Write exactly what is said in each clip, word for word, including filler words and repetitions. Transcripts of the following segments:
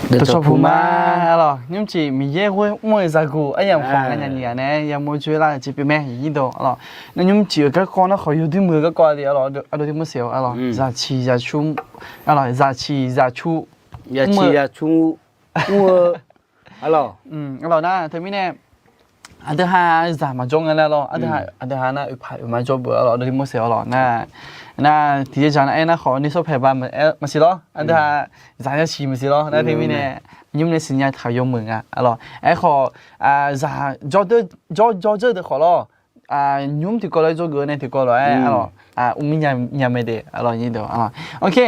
Dawqcawq puq ma. Arlawq, nymrcif Miqyaer ghoer mr-eu zaqguq aryamq khawf ngar nya nyiq ghaq nae yamawr joerlar-euq jeq pyeuf mae, aqnyir deuq. Arlawq, nar nymrcif-euq garkawv narkhawf yawduir muiq-eu garkawv aqli, arlawq, aqdui tiq mr siq-awq. Arlawq, zaqciq zaqcu, arlawq, zaqciq zaqcu, zaqciq zaqcu mr-eu, arlawq, arlawq nar teumirnae aqdui ha zaq maqjawr nga nar lawr, aqdui ha nar oeqpaq oeq ma jawr beu, arlawq, aqdui tiq mr siq-awq. Arlawq, nar, nar tiqjeq jaq nar aernar khawf nuisar paeq ba maqsiq lawr, aqdui ha zaq yasiq maqsiq lawr. Nar teumirnae nymr nae siqnya taq yawmuiq nga. Arlawq, aerkhawf, zaq jawr jawr dzeur deuq khawf lawr, nymr tiqkawv lof-aer jawrgeuf-eu nae tiqkawv lof-aer, arlawq, mr mir nya mae de. Arlawq, aqnyir deuq. Arlawq, ok,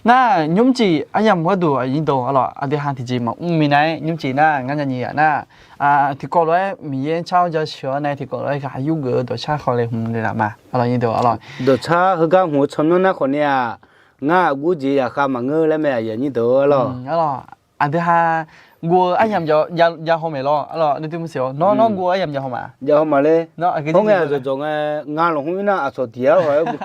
nar nymrcif aryamq gharduq, aqnyir deuq, arlawq, aqdui ha tiqjeq maqmr minav-aer nymrcif nar ngar nya nyiq ghaq nar, tiqkawv lof-aer Miqyaer car-awr jasheuq-awr nae tiqkawv lof-aer ghaq yurgeuf-eu dawqcar khawf le hmq le laf ma. Arlawq, aqnyir deuq. Arlawq, dawqcar heugar hmq-eu tsawrmyanr nar khawf ni-aq, ngar aqguv jeq zaqkhav maqngeur laer mae, aqnyir deuq. Arlawq, arlawq, aqdui ha guv-eu aryamq jav haw maeq lawr. Arlawq, aqdui tiq mr siq-awq. Nawr, nawr guv-eu aryamq jav haw ma? Jav haw ma le. Hawr ngae aqdzawq dzawq ngae, nga lafkhoer-ir nar aqcawq tiq-aer haw-aer guv.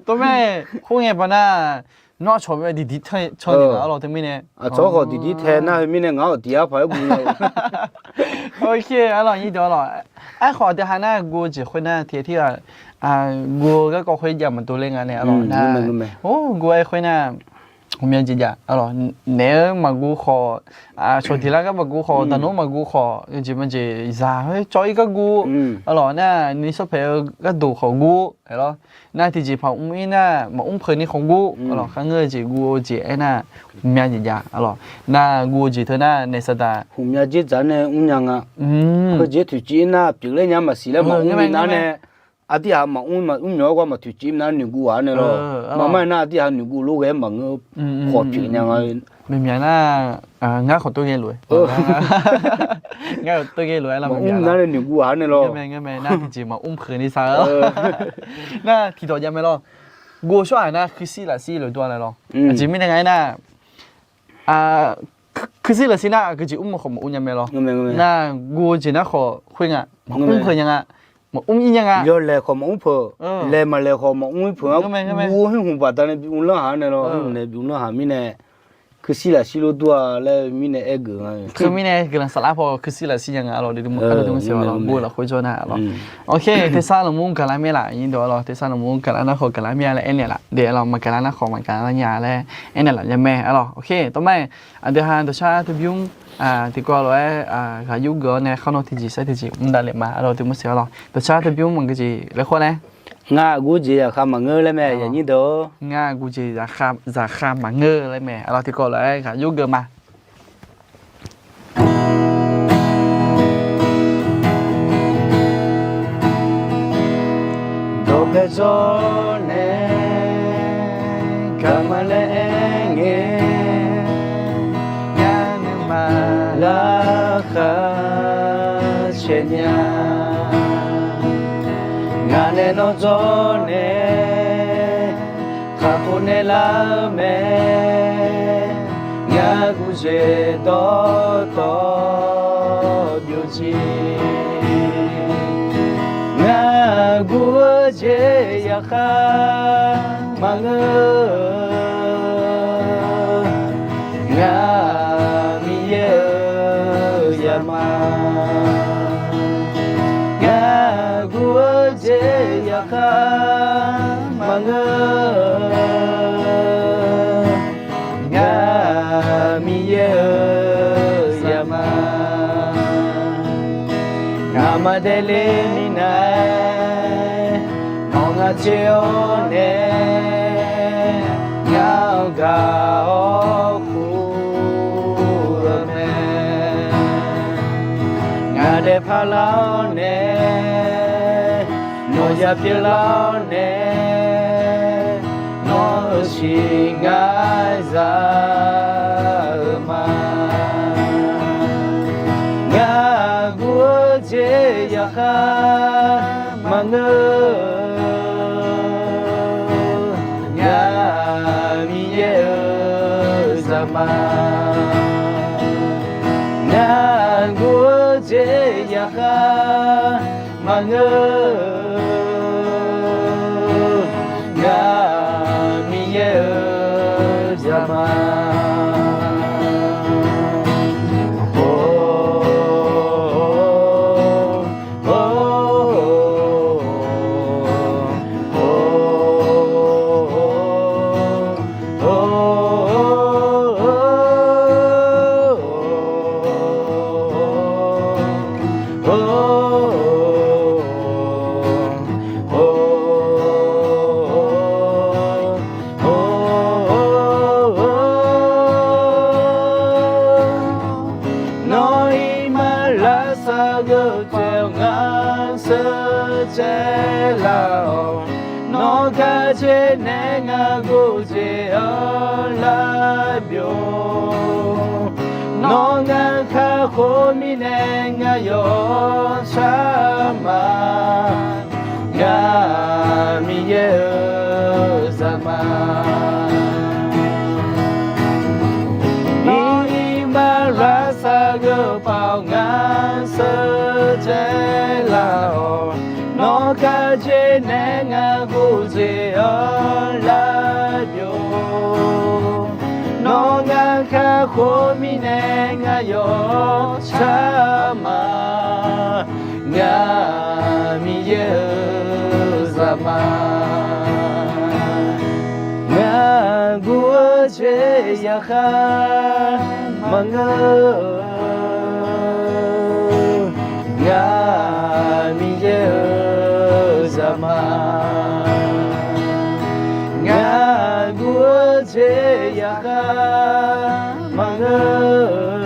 Tov mae, khoerngae paq nar, nawr aqcawq mae diqdir caw ni nga. Arlawq, teumirnae aqcawq khawf diqdir tae nar, khoermirnae ngaq-awr tiq-aer paq-aer guv nya-eu. Ok, arlawq, aqnyir deuq. Arlawq, aerkhawf aqdui ha nar guv-eu jeq khoer nar tiq ghaq tirghaq guv-eu garkawv khoer jav maqdov ler nga nae. Arlawq, nar guv-aer khoer nar ghawqmya jeq jav. Arlawq, naeq-aer maqguv khawf, cawq diqlar gar maqguv khawf, daqnmr maqguv khawf, jeq majeq zaq khoer cawv-ir gar guv. Arlawq, nar nuisar paeq-eu gharduq khawf guv. Arlawq, nar tiqjeq paq mr-ir nar maqmr peuq ni khawf guv. Arlawq, kharngeur-eu jeq guv-eu jeq aernar ghawqmya jeq jav. Arlawq, nar guv-eu jeq teu nar naeq saqdaq ghawqmya dzer dzaq nae mrnya nga. Khoerjeq toeqciv nar pyeufler nya maqsiq laer maqmr minav nae, aqdirhaq maqmr maqmr myawq-awr gar maqtoeqciv minav noeqguv ghaq-anr nae lawr. Maqmar-aer nar aqdirhaq noeqguv lof ghae-aer maqngeur khawf pyeuf nya nga. Maqmya nar ngar khawf tov ghae lof-aer, ngar khawf tov ghae lof-aer lar maqmr minav nae noeqguv ghaq-anr nae lawr. Ngar mae, ngar mae, nar tiqjeq maqmr peuq ni sar-eu. Nar tiqdawq jav mae lawr. Guv-eu tsawrhaq nar kuirshir lafshir lof dov-a nae lawr. Aqjeq mirnae nga aernar, kuirshir lafshir nar aqgeujeq mr-eu khawf maqmr nya mae lawr. Nar guv-eu jeq nar khawf khoer nga, maqmr peuq nya nga, maqmr-ir nya nga. Yawlaeq khawf maqmr peuq, laeq maqlaeq khawf maqmr-ir peuq-a. Guv-eu khoer hmq baqdanae bimr lanr haq-anr nae lawr, hmq nae bimr lanr haq mirnae, kuirshir lafshir lof dov-a laer mirnae aergeuf nga. Teumirnae guiqlanq saflar paw kuirshir lafshir nya nga. Arlawq, dui dui mr, arlawq, dui mr siq-awq, lawr, guv-eu lafkhoer jawr nar, arlawq. Ok, tersar laqmur gaqlar mir laf, aqnyir deuq. Arlawq, tersar laqmur gaqlar nar khawf gaqlar mir-a laer aernaeq laf de. Arlawq, maqgaqlar nar khawf maqgaqlar nya laer aernaeq laf nya mae. Arlawq, ok, tawr mae, aqdui ha dawqshar teu bymr tiqkawv lof-aer ghaq yur geuf-awr nae khar nawr tiqjeq saer tiqjeq mr davlef ma. Arlawq, dui mr siq-awq, arlawq, dawqshar teu bymr maqgeujeq laer khawr nae, ngar aqguv jeq zaqkhav maqngeur laer mae, aqnyir deuq. Ngar aqguv jeq zaqkhav maqngeur laer mae. Arlawq, tiqkawv lof-aer ghaq yur geuf ma. Dawqpae dzawr nae gaq ma laer aer ngae, ngar nuima laqkhaq caeq nya. Ngaq nae nawr dzawr nae kakhof naeq lar-eu mae. Ngar guv jeq dawqtawv byov jeq, ngar guv-eu jeq zaqkhav maqngeur. Ngar Miqyaer-euq zaqma, ngar guv-eu jeq zaqkhav maqngeur. Ngar Miqyaer-euq zaqma, ngaq maqdae le minav-aer, nawq ngaq tser-awr nae ngar-anr gaq-awr kur-eu mae. Ngaq daefpar lar-awr nae, nawq ya pyeuf lar-awr nae, nawr-eu siq ngar za-eu ma. Ngar guv-eu jeq zaqkhav maqngeur. Ngar Miqyaer-euq zaqma, ngar guv-eu jeq zaqkhav maqngeur. Ngar Miqyaer-euq zaqma, Aqjeq nae ngaq ghof jeq-anr lar byov. Nawr ngar kakhof mirnae ngaq yawshar ma. Ngaq Miqyaer-euq zaqma. Nawr iqbax lavsav gheupaf-awr ngar sheuqdzae lar-awq. Nawr kaqjeq nae ngaq ghof jeq-anr lar byov. Nawr ngar kakhof mirnae ngaq yawshar ma. Ngaq Miqyaer-euq zaqma. Ngaq guv-eu jeq yaqkhar maqngeur-eu. Ngaq Miqyaer-euq zaqma. Ngaq guv-eu jeq yaqkhar maqngeur-eu.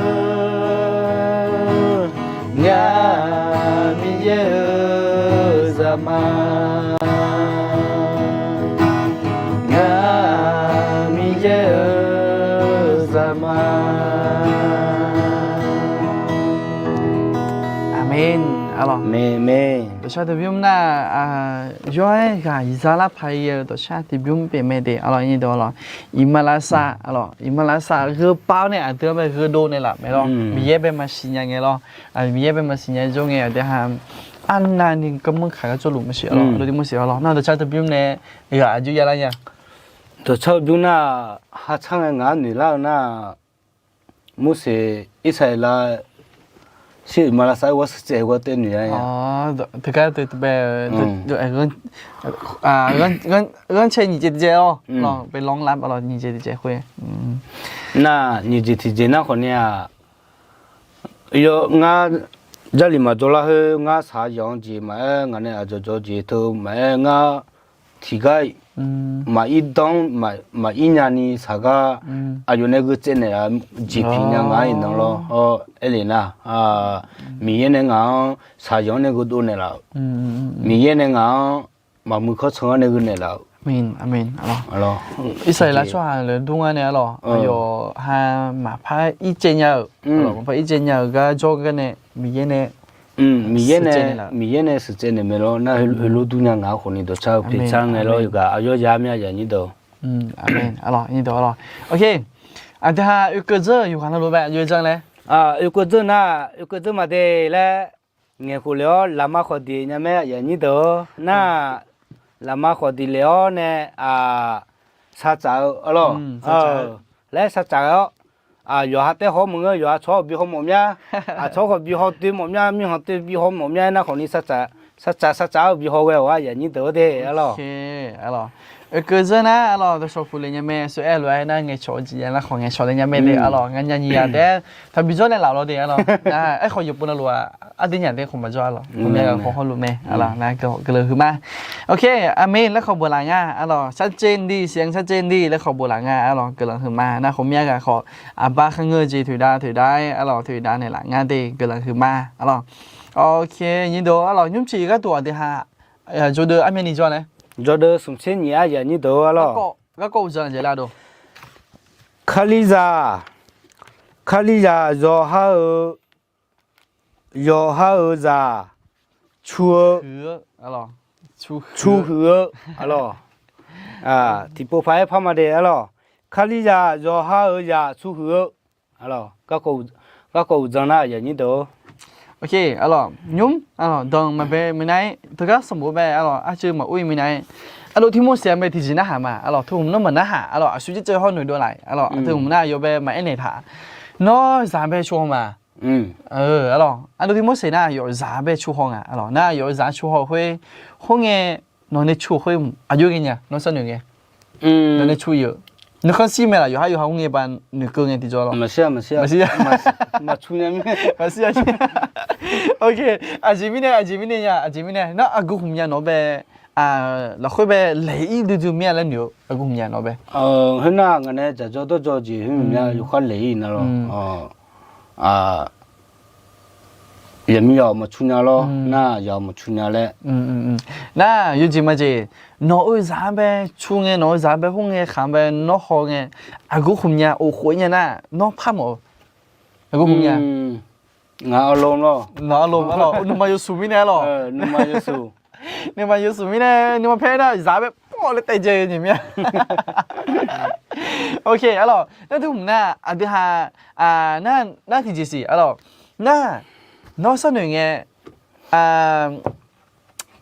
Ngaq Miqyaer-euq zaqma. Ngaq Miqyaer-euq zaqma. Aqmeq. Aqlawq, dawqshaq tiqbymr nar, yawr-aer ghaq iqza lar paq-ir ghae-eu dawqshaq tiqbymr pyeuf mae de. Aqlawq, nyiq dawq lawq, iqmalavshav, aqlawq, iqmalavshav gheu pav-awr nae aqdui-anr bae gheudov naeqlaf mae lawr. Miqyaer bae maqsiq nya ngae lawr. Miqyaer bae maqsiq nya jawr ngae, aqdui ha arnavni garmanr kaq gar jawrluf maqsiq lawr. Aqdui maqsiq lawr. Nar dawqshaq tiqbymr nae ghaq aqjox ya lar nya. Dawqshaq tiqbymr nar, hatsar ngae ngaq-anr noeq lar-eu nar, Morseq Irsaqleqlav shir iqmalavshav-aer ghawr sheuqtsaev ghawr taev noeq-a. Teugar teubae, ghanrcae nyiq jeq tiqjeq-awr, bae lanr lar-awr nyiq jeq tiqjeq khoer. Nar nyiq jeq tiqjeq nar khawf ni-aq, yawr ngar Jarlif maqjawr lar khoer ngar shaqzanq-eu jeq maqaer, ngaq nae aqdzawq dzawq-eu jeq teu maqaer, ngar tiqgar maqir danr maqir nyani shaqgar aqyawf nae gheutsaev naeqlaf jeq piq nya nga iqnan lawr. Aerlef nar, Miqyaer nae ngaq-anr shaqzanq-anr nae gheudov naeqlaf-euq, Miqyaer nae ngaq-anr maqmuiq kawrtsanq-anr nae gheu naeqlaf-euq. Irsaqleqlav tsawrhaq lafdur ngar nae arlawq, aqyawf ha maqpar ircaev nya-euq, maqpar ircaev nya-euq gar jawrgar nae Miqyaer nae Miqyaer nae, Miqyaer nae sheuqtsaev naeq mae lawr. Nar heulof dur nya ngaq-anr khawf ni dawqcar-eu pyeufcar ngae lawr. Yawqghaq aqyawf ya mir-a yaf nyir deuq. Aqduiha oekeuv dzeur-euq yawqghaq navluf bae aqjox-aer janr laer, oekeuv dzeur nar, oekeuv dzeur maqde laer ngaeqkhof lef-awr lafma khawf diq nya mae yaf nyir deuq-or. Nar lafma khawf diq lef-awr nae, saqtsaf-eu arlawq, laer saqtsaf-awr, yawqha taer haw maqngeur, yawqha tsawr-awq bi haw mawf mya, aqtsawr khawf bi haw doe mawf mya, mirkhanq tae bi haw mawf mya-aer nar khawf ni saqtsaf saqtsaf-awr bi haw ghae-awq-a yaf nyir deuq-or de arlawq. Oekeuv dzeur nar arlawq, dawqshawq puq le nya mae, sawr-aer lof-aer nar ngaeqcawq-eu jeq ya nar khawf ngaeqcawq le nya mae de arlawq. Nganyaf nyiq yaq taef-aer taqbi jawr nae laf lawr de arlawq. Aerkhawf yawqpov navluf-aq, arduinyaf taef khawf maqjawr arlawq. Khoermyav khawf hawluf mae arlawq. Nar guiqlanq huiqma. Ok, aqmeq laer khawf beuq laf nga arlawq. Sharcev ndi siq-anr sharcev ndi laer khawf beuq laf nga arlawq. Guiqlanq huiqma. Nar khoermyav ghaq khawf aqbar kharngeur-eu jeq toeqdav toeqdav-aer arlawq, toeqdav naeqlaf nga de guiqlanq huiqma arlawq. Ok, nyir deuq arlawq, nymrciq gharduq aqdui ha jawrdeuv armyanni jawr laer, jawrdeuv smqtser nyiq aryaq nyir deuq arlawq. Garkawv uqdzan jeq lar dov. Kalizaq, Kalizaq yawqha-euq, yawqha-euq zaq cu-eu, cu huiq-eu arlawq. Tiqpov paq-aer par ma de arlawq. Kalizaq yawqha-euq zaq cu huiq-eu arlawq. Garkawv uqdzan nar aqyuif aqnyir deuq-or, ok arlawq, nymr arlawq, danq maqbae minav-aer teugar sanqbof bae arlawq, arcuiv maqur-ir minav-aer, ardov Tirmorseq-a bae tiqjeq narhaq ma arlawq, teuhmq nar maqnarhaq arlawq, aqsur jirceuv hawr noeqdov laf arlawq, teuhmq nar yawbae maqaer naeqtaq. Nawr zaq bae cu haw ma arlawq, ardov Tirmorseq nar yawf zaq bae cu haw nga arlawq, nar yawf zaq cu haw khoer, khoerngae nawq nae cu khoer aqjox ghae nya nawr sharnoeq ngae. Nawq nae cu-ir-euq nuikhanr shir mae laf, yawqhar yawqha khoerngae ba noeqkeuv ngae tiqjawr lawr. Maqshir-a, maqshir-a. Maqshir-a. Ok, aqjeq mirnae, aqjeq mirnae nya, aqjeq mirnae nar aqgeu hmq nya nawq bae, lafkhoer bae laeq-ir duidui mir-a laer noeq-eu aqgeu hmq nya nawq bae. Khoernar ngaq nae dzaqdzawr dawrdzawr jeq khoer mya yawkhar laeq-ir nar lawr. Yaqmir yawq maqcu nya lawr, nar yawq maqcu nya laer. Nar yawjeq majeq, nawq-eu zaq-anr bae cu ngae, nawq-eu zaq-anr bae hawr ngae, khaq-anr bae nawr haw ngae, aqgeu khmq nya, of khof nya nar, nawr par mawf-eu. Aqgeu khmq nya. Ngaq arlawr lawr. Ngaq arlawr, arlawr, nuima yawshuif mirnae arlawr. Nuima yawshuif. Nuima yawshuif mirnae, nuima paer nar zaq bae pawr laer taev jae nyiq mir-a. Ok, arlawr, nar teu hmq nar, aqdui ha, nar, nar tiqjeq siq arlawr. Nar, nawr sharnoeq ngae,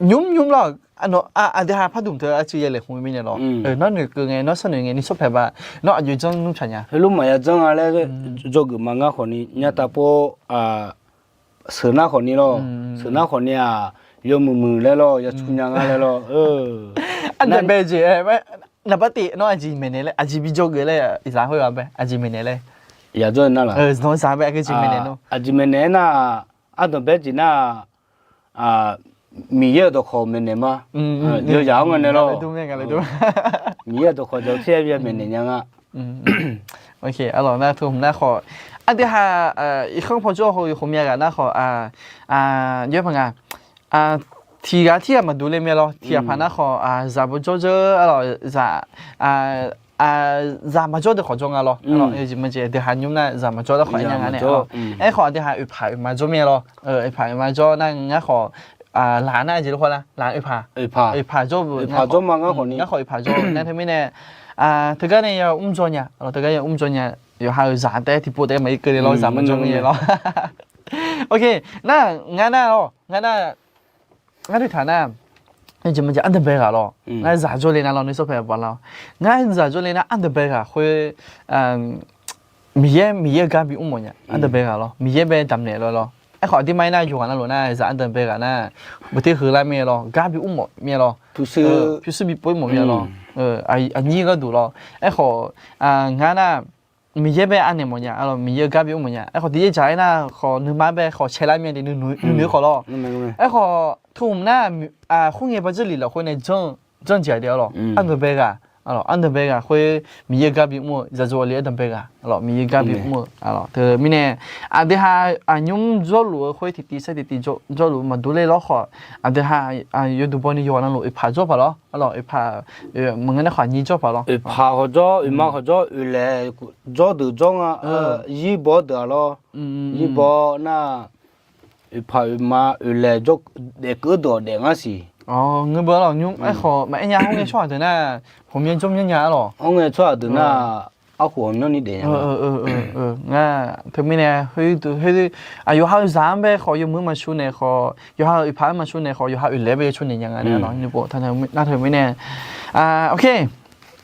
nymr nymr lawr, aqdui ha pardmq teu arcuiv ya laeqhmq-eu mirnae lawr. Nawr noeqkeuv ngae, nawr sharnoeq ngae, nuisar paeq ba, nawr aqjox janr nmr tsaq nya. Heulof maqya janr nga laer, dzawgeuf ma ngar khawfni, nya taq pov, sheuq nar khawfni lawr. Sheuq nar khawfni-aq, yawmuiq muiq laer lawr, ya cu nya ngar laer lawr. Ardanqbae jeq, naqbar tif nawr aqjeq maeqnaeq laer, aqjeq bi dzawgeuf laer, iqzaq khoer-aq bae aqjeq maeqnaeq laer. Yadzawr nar laq. Nawr zaq bae aqjeq maeqnaeq nawr. Aqjeq maeqnaeq aernar, ardanqbae jeq nar, Miqyaer-euq dawqkawq maeqnaeq ma. Yawzaq-anr ngae naeq lawr. Miqyaer-euq dawqkawq jawr tir-aer bi maeqnaeq nya nga. Ok, arlawr nar teu hmq nar khawf, aqdui ha, irkhanr pawjawr heu yawkhof myav ghaq nar khawf, jawr paq nga. Tiq ghaq tirghaq maqdur le myav lawr. Tiq ghaq paq nar khawf, zaq bawjawr dzeur arlawr, zaq, zaq maqjawr deuq khawf jawr nga lawr. Arlawr, yawjeq majeq deuq ha nymr nar zaq maqjawr darkhawf aer nya nga nae. Aerkhawf aqdui ha oeqpaq oeqma jawr myav lawr. Oeqpaq oeqma jawr nar ngar khawf, laq nar aqjeq lawr khawf nar laq oeqpaq, oeqpaq jawr-eu, ngar khawf oeqpaq jawr nar teumirnae, teugar nae ya mr jawr nya, teugar ya mr jawr nya, yawqha-euq zaq taef-aer tiqpov taef-aer maqir keuv le lawr, zaq maqjawr myav lawr. Ok, nar ngar nar lawr, ngar nar, ngar taq nar, jeq maqjeq ardanqbae ghaq lawr, ngar zaq jawrle nar lawr, nuisar paeq baf lawr, ngar zaq jawrle nar ardanqbae ghaq khoer, Miqyaer, Miqyaer-eu gar bimr mawf nya, ardanqbae ghaq lawr, Miqyaer bae damqnaeq lawr lawr. Aerkhawf aqdirmar-ir nar yawqghaq navluf nar zaq ardanqbae ghaq nar, beuter heular myav lawr, gar bimr mawf myav lawr, pyurshuir bipov-ir mawf myav lawr, aqnyir gharduq lawr. Aerkhawf, ngar nar, Miqyaer bae anaeq mawf nya, Miqyaer-eu gar bimr mawf nya. Aerkhawf tiqyaer dzaq-aer nar khawf nuima bae khawf caelar myav de, nuinoeq khawf lawr. Aerkhawf teu hmq nar, khoerngae bajir lif lafkhoer nae janr, janr jeq-aq de arlawr, ardanqbae ghaq, ardanqbae ghaq khoer Miqyaer-eu gar bimr-eu, zaqdzoq aqli ardanqbae ghaq, Miqyaer gar bimr-eu, teumirnae aqdui ha, aqnymr jawrluf-eu khoer tiqtiv saer tiqtiv jawrluf maqdur ler lawr khawf, aqdui ha, yawduq bawni yawqghaq navluf oeqpaq jawr paq lawr, arlawr, oeqpaq, maqngeur nar khawf aqnyir jawr paq lawr. Oeqpaq khawf jawr, oeqma khawf jawr, oeqlaeq jawr deuq jawr nga, yirbaw deuq-aq lawr. Yirbaw nar, oeqpaq oeqma oeqlaeq jawr daefkeuv deuq-awq daef ngar siq. Ngeur beu arlawr, nymr aerkhawf maqaer nya, khoerngae tsawrhaq deuq nar, hawqmya jawr myanr nya arlawr. Khoerngae tsawrhaq deuq nar, arkhof hawqmyanr ni daef nya. Ngar teumirnae, yawqha-euq zaq-anr bae khawf yawmuiq-anr maqsur naeq khawf, yawqha-euq oeqpaq-anr maqsur naeq khawf, yawqha oeqlaeq bae yawtsur naeq nya nga nae arlawr, nymr pov nar teumirnae. Ok,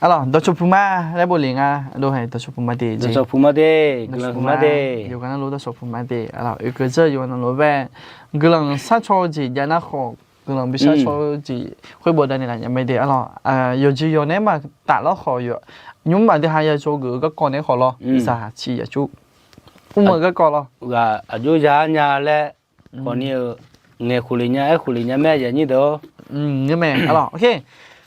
arlawr, dawqcawq puq ma laer bof le nga, dov hae dawqcawq puq ma de, dawqcawq puq ma de, guiqlanq huiq ma de, yawqghaq navluf dawqcawq puq ma de, arlawr, oekeuv dzeur yawqghaq navluf bae, guiqlanq sharcaw-eu jeq jav nar khawf, guiqlanq bi sharcaw-eu jeq khoer bawq danae laf nya mae de arlawr, yawqjeq yawq nae maqtaf lawr khawf, nymr aqdui ha ya dzawgeuf-eu garkawv nae khawf lawr, zaq ciq yaqcuf mr-eu garkawv lawr, aqjox ya nya laer khawfni-eu, ngaeq khof le nya, aer khof le nya mae, aqyuif aqnyir deuq-or. Ngeurmae arlawr, ok.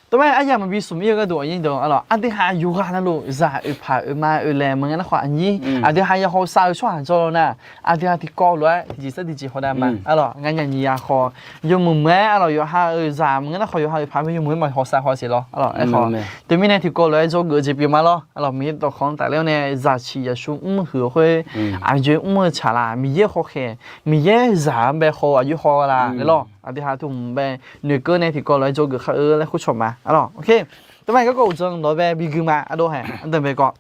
Tov mae, aryamq maqbi smq mir-eu gharduq aqnyir deuq arlawr, aqdui ha yawqghaq navluf zaq oeqpaq oeqma oeqlaeq maqngeur nar khawf aqnyir, aqdui ha ya hawsav-eu tsawrhaq jawr lawr nar, aqdui ha tiqkawv lof-aer tiqjeq sar tiqjeq hawdav ma arlawr, ngar nya nyiq ya khawf, yawmuiq muiq-aer arlawr, yawqha-euq zaq maqngeur nar khawf, yawqha oeqpaq bae yawmuiq-aer maqhaw sav haw siq lawr arlawr. Aerkhawf teumirnae tiqkawv lof-aer dzawgeuf-eu jeq pyeuf ma lawr arlawr, Miqyaer dawqkawq-anr tafler-awr nae zaq ciq yaqsur mr-eu huiq-eu khoer, aqjox mr-eu tsaqlaq, Miqyaer khawkhaeq, Miqyaer zaq-anr bae haw-eu aqjox haw la laer lawr, aqdui ha teu hmq bae noeqkeuv nae tiqkawv lof-aer dzawgeuf kar-eu laer khoer cawq ma arlawr. Ok, tov mae, garkawv uqdzan lawq bae bi gui ma arlawr hae, ardanq bae kawv.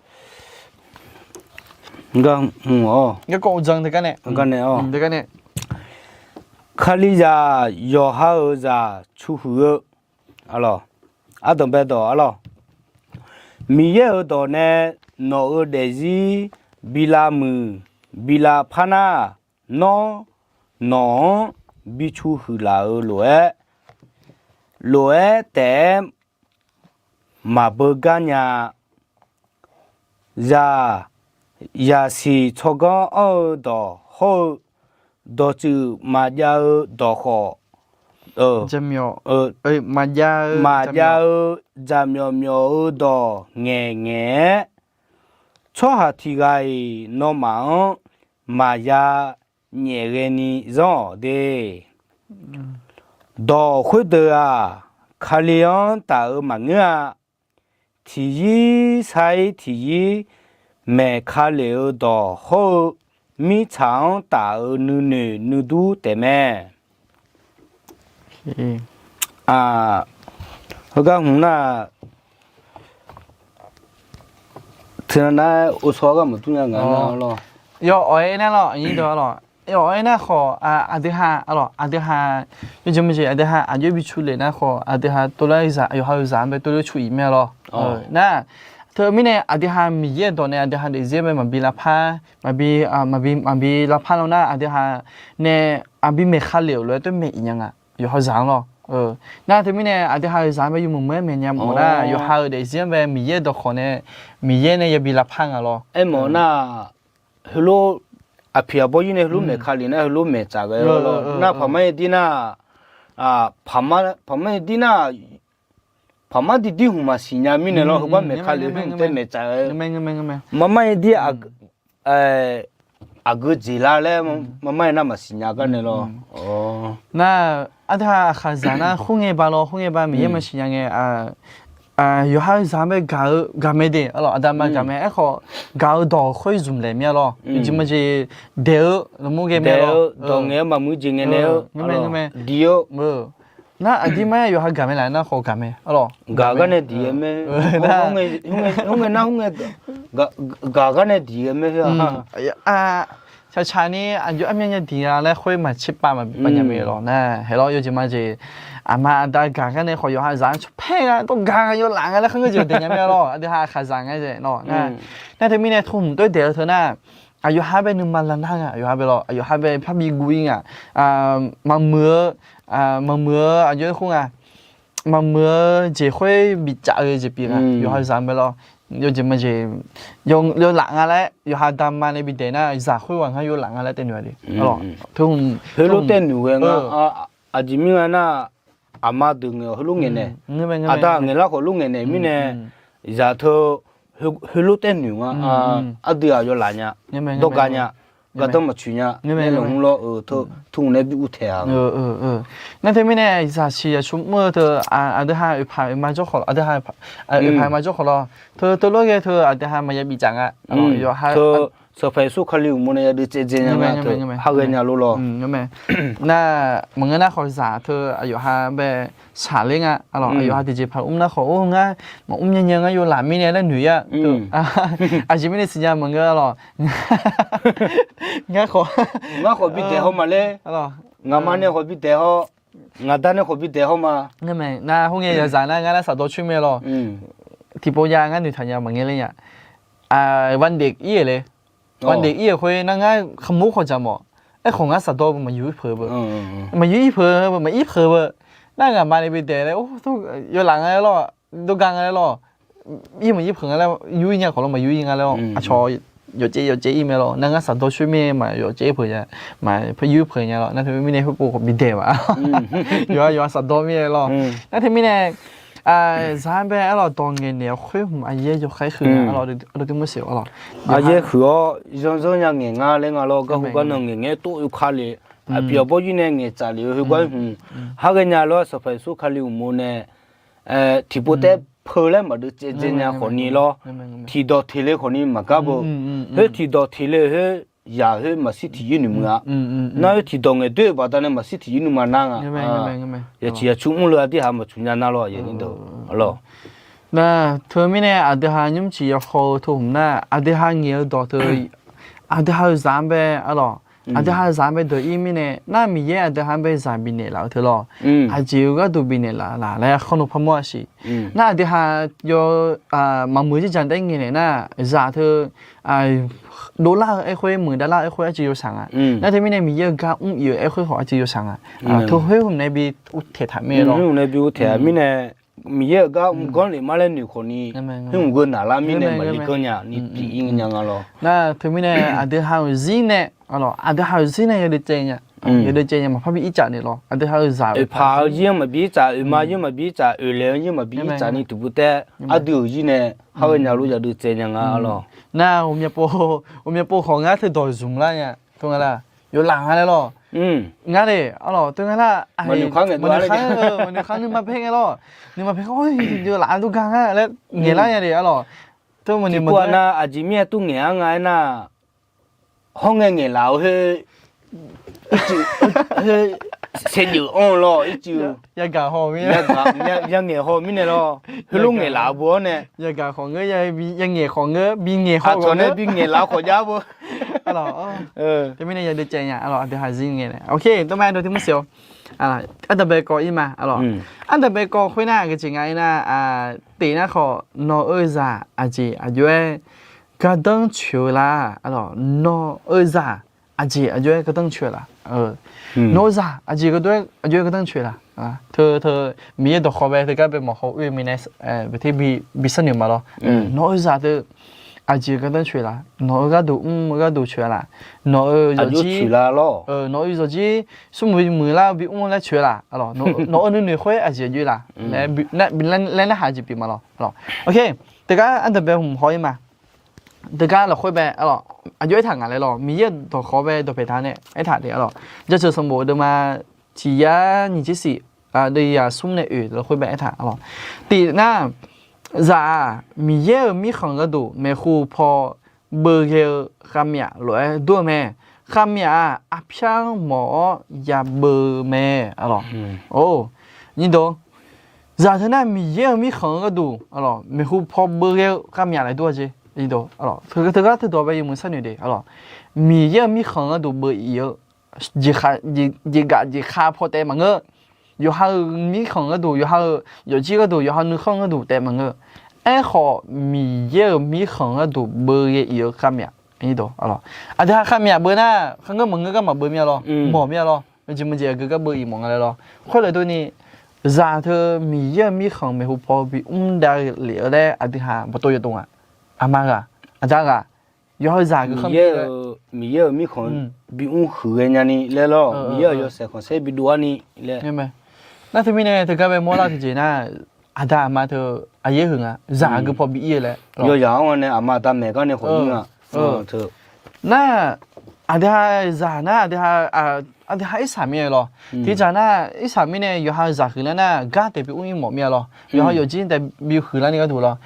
Garkawv uqdzan teugar nae, teugar nae, Kalizaq yawqha-euq zaq cu huiq-eu arlawr, ardanq bae dawq arlawr. Miqyaer-euq dawq nae nawq-euq daefzir bi lavmuiq bi lavpar nar, nawr nawq-anr bi cu huiq laf-euq lof-aer, lof-aer taef-aer maqbeugar nya. Zaq, zaqsiq tsawrganr anr-eu dawq hawr-eu, dawqtsuif maqjav-eu dawq khawf, maqjav-eu jaqmyawf myawf-eu dawq ngaeq ngaeq-aer, tsawrhaq tiq ghaq-iq nawmaf-anr maqya nyaef ghaeni zanr-awq de. Dawq khoerdeuq-aq, Kali-anr taf-euq maqngeur-a. Tiqyir sar-ir tiqyir maeq ka lef-eu dawq hawr-eu, mirtsaq-anr taf-euq nuinoeq nuidur taef mae. Heugar hmq nar, teunav nar-aer ovsawr gar maqdur nya ngaq nar lawr. Yawawq-aer nar lawr, aqnyir deuq-a lawr. Yawawq-aer nar khawf, aqdui ha, a lawq, aqdui ha, yawjeq maqjeq aqdui ha aqjox bi cu lef nar khawf, aqdui ha tov lar zaq, yawqha-euq zaq-anr bae tov lar cu-iq mae lawr. Nar, teumirnae aqdui ha Miqyaer-euq dawq nae aqdui ha daefzir-anr bae maqbi lavpar, maqbi, maqbi, maqbi lavpar lawr nar, aqdui ha nae aqbi maeq ka lef-euq lof-aer toer maeq-iq nya nga. Yawqha zaq-anr lawr. Nar teumirnae aqdui ha-euq zaq-anr bae yawmuiq muiq-aer maeq nya mawf nar, yawqha-euq daefzir-anr bae Miqyaer-euq dawq khawf nae, Miqyaer nae yabi lavpar nga lawr. Aermawf nar, heulof, aqpiq aqbawr yir nae heulof maeq ka lef nar heulof maeq tsaf ghae-awr lawr. Nar paqmar-ir dir nar, paqmar-ir dir nar, paqmar dirdir hmq maqsiq nya mirnae lawr, heugar maeq ka lef hmq tae maeq tsaf-eu. Maqmar-ir dir aqgeu jeq lar laer, maqmar-ir nar maqsiq nya gar nae lawr. Nar, aqdui ha aqkhaqzaq nar khoerngae ba lawr, khoerngae ba Miqyaer maqsiq nya ngae, yawqha-euq zaq-anr bae gaq-eu gaqmae de, a lawq, aqda ma gaqmae, aerkhawf gaq-eu dawq khoer zmq laeq mir-a lawr. Yawjeq maqjeq daeq-eu lafmur ghae mae lawr, dawq ngaeq-eu maqmuiq jeq ngaeq naeq-eu, diq-eu. Nar aqdirmar yawqha gaqmae laf nar khawf gaqmae, a lawq. Gaq gar nae diq-eu mae. Khoerngae nar khoerngae, gaq gar nae diq-eu mae. Shaqshaq ni aqjox armyanr nya diq nga laer khoer maqtser pav maqbi pav nya mae lawq nar, haeq lawr, yawjeq maqjeq, aqma aqda gaq gar nae khawf yawqha zaq-anr tsawrpaer nga, dawrgaq nga, yawlaf nga laer kharngeur jeq-awq daeq nya mae lawr. Aqdui ha aqkhaqzaq nga nae lawr. Nar teumirnae tov hmq toer daeq-eu teu nar, aqyawqha bae nuima lavnar nga, aqyawqha bae lawr, aqyawqha bae parbi guv-ir nga. Maqmuiq-eu, maqmuiq-eu aqjox-aer khoer nga. Maqmuiq-eu jeq khoer bicaf-eu jeq pyeuf nga, yawqha-euq zaq-anr bae lawr. Yawjeq maqjeq, yawlaf nga laer yawqha dama nae bidaeq nar, zaq khoerghaq ngar yawlaf nga laer taev noeq-a de. Tov hmq, heulof taev noeq ghae nga. Aqjeq mirnae nar, aqma deuq ngaeq-awq heulof ngaeqnaeq, aqda ngaeqlar khawf lof ngaeqnaeq mirnae, zaq teu heulof taev noeq nga. Aqdui-aq yawlaf nya, dawrgaq nya, gardanr maqtsoeq nya laer lmqhmr lawr-eu teu, tov hmq nae bi uvtaeq-a. Nar teumirnae zaqsiq zaqsur mr-eu teu, aqdui ha oeqpaq oeqma jawr khawf, aqdui ha oeqpaq oeqma jawr khawf lawr, teu teulof ghae teu aqdui ha maqya bifcaf nga. Yawqha teu, Sanqpaq Yeqsur Kali uqmov nae yadui tsaevdzae nya nga teu, ha ghae nya lor lawr. Nar, maqngeur nar khawf zaq teu aqyawqha bae shaqler nga, a lawq, aqyawqha tiqjeqpaq mr nar khawf, or, ngar maqmr nya nya ngar yawlaf mirnae laer noeq-ir-a teu. Aqjeq mirnae siqnya maqngeur lawq. Ngar khawf, ngar khawf bidaeq haw ma laer, ngaqma nae khawf bidaeq haw, ngaqda nae khawf bidaeq haw ma. Ngar mae nar, khoerngae yawzaq nar ngar nar Saqdawr coer mae lawr. Tiqpov jav ngar noeqtaq nya maqngeur ler nya. Vandaeq ir-euq le. Vandaeq ir-euq khoer nar ngar khaqmur khawf dzaq mawf. Aerkhawf ngar Saqdawr beu maqyur ir peuq-eu beu. Maqyur ir peuq-eu beu, maqir peuq-eu beu. Nar ngaqma nae bidaeq laer, or, yawlaf nga laer lawr, dawrgaq nga laer lawr, ir maqir peuq nga laer, yur ir nya khawf lawr maqyur ir nga laer lawr, aqcawq yawcaev yawcaev ir mae lawr. Nar ngar Saqdawr coer mae, maq yawcaev ir peuq nya, maq yur ir peuq nya lawr. Nar teumirnae khoerpov khawf bidaeq ma. Yawqha yawqha Saqdawr mirnae lawr. Nar teumirnae zaq-anr bae arlawq dawq ngaeqnaeq-awr khoer hmq aqyaer yawkhaer huiq nga, arlawq, aqdui mr seq arlawq. Aqyaer huiq-awr zanrzanr nya ngaeq nga laer nga lawr, garhu garnan ngaeq ngae tov oe ka le. Aqpiq aqbawr yir nae ngaeq tsaf lef-eu heugar hmq, ha ghae nya lawr, Sanqpaq Yeqsur Kali uqmov nae tiqpov taef-aer peu laer maqdui tsaevdzae nya khawfni lawr. Tiqdawq teq le khawfni maqgar beu. Khoer tiqdawq teq le khoer yaq khoer maqshir tiq yir nuima-a. Nar khoer tiqdawq ngaeq doer-eu baqdanae maqshir tiq yir nuima nar nga. Yawciq yaqcu mr le aqdui ha maqtsoeq nya nar lawr, aqyuif aqnyir deuq, arlawq. Nar teumirnae aqdui ha nymrcif yawkhaw-eu teu hmq nar, aqdui ha ngaeq-eu dawq teu, aqdui ha-euq zaq-anr bae arlawq, aqdui ha-euq zaq-anr bae dawq ir mirnae nar, Miqyaer aqdui ha-anr bae zaq bifnaeq laf-eu teu lawr. Aqjeq-eu gharduq bifnaeq laf laf laer khawr nmr parmawr-a siq. Nar aqdui ha yaw maqmuiq-eu jirjaq daef ngaeqnaeq nar, zaq teu dovlar-eu aerkhoer, muiqdavlar-eu aerkhoer arcuiv yawshaq nga. Nar teumirnae Miqyaer-euq gar mr-ir-eu aerkhoer khawf arcuiv yawshaq nga. Teu khoer hmq nae bi uvtaeq taq mir-ae lawr. Khoer hmq nae bi uvtaeq-a mirnae, Miqyaer-euq gar mr ganr lef mar laer noeq khawfni, khoer hmq geu naqlar mirnae maqli ganr nya ni tiq ir nya nga lawr. Nar teumirnae aqdui ha-euq zir nae, aqdui ha-euq zir nae yawdui caev nya, yawdui caev nya maqpar bi ircaf naeq lawr. Aqdui ha-euq zaq oeqpaq-eu zir-anr maqbi ircaf, oeqma zir-anr maqbi ircaf, oeqlaeq-anr zir maqbi ircaf ni tiqpov taef-aer, aqdui-euq zir nae ha ghae nya lor yadui caev nya nga lawr. Nar, uqmyavpov khawf ngar teudawq zmq lar nya, tov nga lar. yawlaf nga laer lawr. Ngar de arlawq, teu nga nar, maqnoeq khar-eu, maqnoeq khar nuima paer ngae lawr. Nuima paer khar-awr, yawlaf dur gar nga laer ngaeqlar nya de arlawq. Teu maqnoeq maqnoeq nar, aqjeq mir-aer tov ngaeq-ar nga aernar, hawr ngae ngaeqlaf-eu her, ircuf, her, saevdzeuf anr-eu lawr, ircuf. Yagaq haw mir, yangaeq haw mirnae lawr. Heulof ngaeqlaf-eu beu-awr nae. Yagaq khawf ngeur, yangaeq khawf ngeur, bi ngaeq haw, aqcawq nae bi ngaeqlaf khawf jar beu. Arlawq, teumirnae yadeuv caev nya arlawq, aqdui ha zir ngae nae. Ok, tov ma dov tiq mr siq-awr. Ardanqbae kawv ir ma arlawq. Ardanqbae kawv khoernar, aqgeujeq nga aernar, tiq nar khawf, nawq-euq zaq aqjeq aqjox-aer gardanr coeq-eu la arlawq, nawq-euq zaq aqjeq aqjox-aer gardanr coeq-eu la. Nawq-euq zaq aqjeq aqjox-aer gardanr coeq la. Teu teu, Miqyaer dawqkhawq bae teugar bae mawq haw oe mirnae, baqter bi sharnoeq ma lawr. Nawq-euq zaq teu aqjeq gardanr coeq la. Nawq-euq gharduq mr-eu gharduq coeq la. Nawq-euq yawqjir, nawq-euq yawqjir smrmuiq muiqlar-eu bimr laer coeq la. Nawq-euq nuinoeq khoer aqjeq aqjox la laer narhaq jeq pyeuf ma lawr. Ok, teugar ardanqbae hmq haw ir ma. Teugar lafkhoer bae arlawq, aqjox aertaq ngaq laer lawr, Miqyaer dawqkhawq bae dawqpaeq taq nae aertaq de arlawq. Jaceuq sanqbof deuvma tiq yar nyiq tser siq, deuvyaq smr nae oeq lafkhoer bae aertaq arlawq. Tiq nar, zaq-aq, Miqyaer-euq mirkhanq gharduq maeqhu paw beughae-eu khavmyaf lof-aer dur-eu mae. Khavmyaf-aq, arpyar-anr mawf-awr yabeu mae arlawq. Or, nyiq dawq, zaq teu nar Miqyaer-euq mirkhanq-eu gharduq arlawq, maeqhu paw beughae-eu khavmyaf laer dur-a jeq. Teugar teudawq bae yawmuiq sharnoeq de arlawq. Miqyaer-euq mirkhanq gharduq beu-ir-eu jeqgaf jeqkhav paw taef maqngeur. Yawqha-euq mirkhanq gharduq, yawqha-euq yawqjir gharduq, yawqha nuikhanr gharduq taef maqngeur. Aerkhawf, Miqyaer-euq mirkhanq gharduq beughae-ir-eu khavmyaf. Aqdui ha khavmyaf beu nar, kharngeur maqngeur gar maqbeu mir-a lawr, mawq mir-a lawr, jeq maqjeq aqgeu gar beu-ir mawf nga laer lawr. Khoerlof durni, zaq teu Miqyaer-euq mirkhanq maeqhu paw bimr davlef-eu laer aqdui ha baqtov yawdov nga. Aqma ghaq, aqda ghaq, yawqha-euq zaq geu khanr Miqyaer-euq mirkhanq bimr huiqghae nyani laer lawr, Miqyaer-euq yawshaef khanqsaer bidov-ar ni laer. Nar teumirnae teugar bae mawrlar tiqjeq nar, aqda aqma teu aqyaer huiq nga, zaq geu paw bi ir-eu laer. Yawzaq-anr nae aqma aqda maeq gar nae khawf ir nga. Nar, aqdui ha zaq nar, aqdui ha irsaq mir-a lawr. Tiqjeq nar, irsaq mirnae yawqha zaq huiqlar nar, gar taef bimr ir mawf mir-a lawr. Yawqha yawqjir taef bi huiqlar ni gharduq lawr.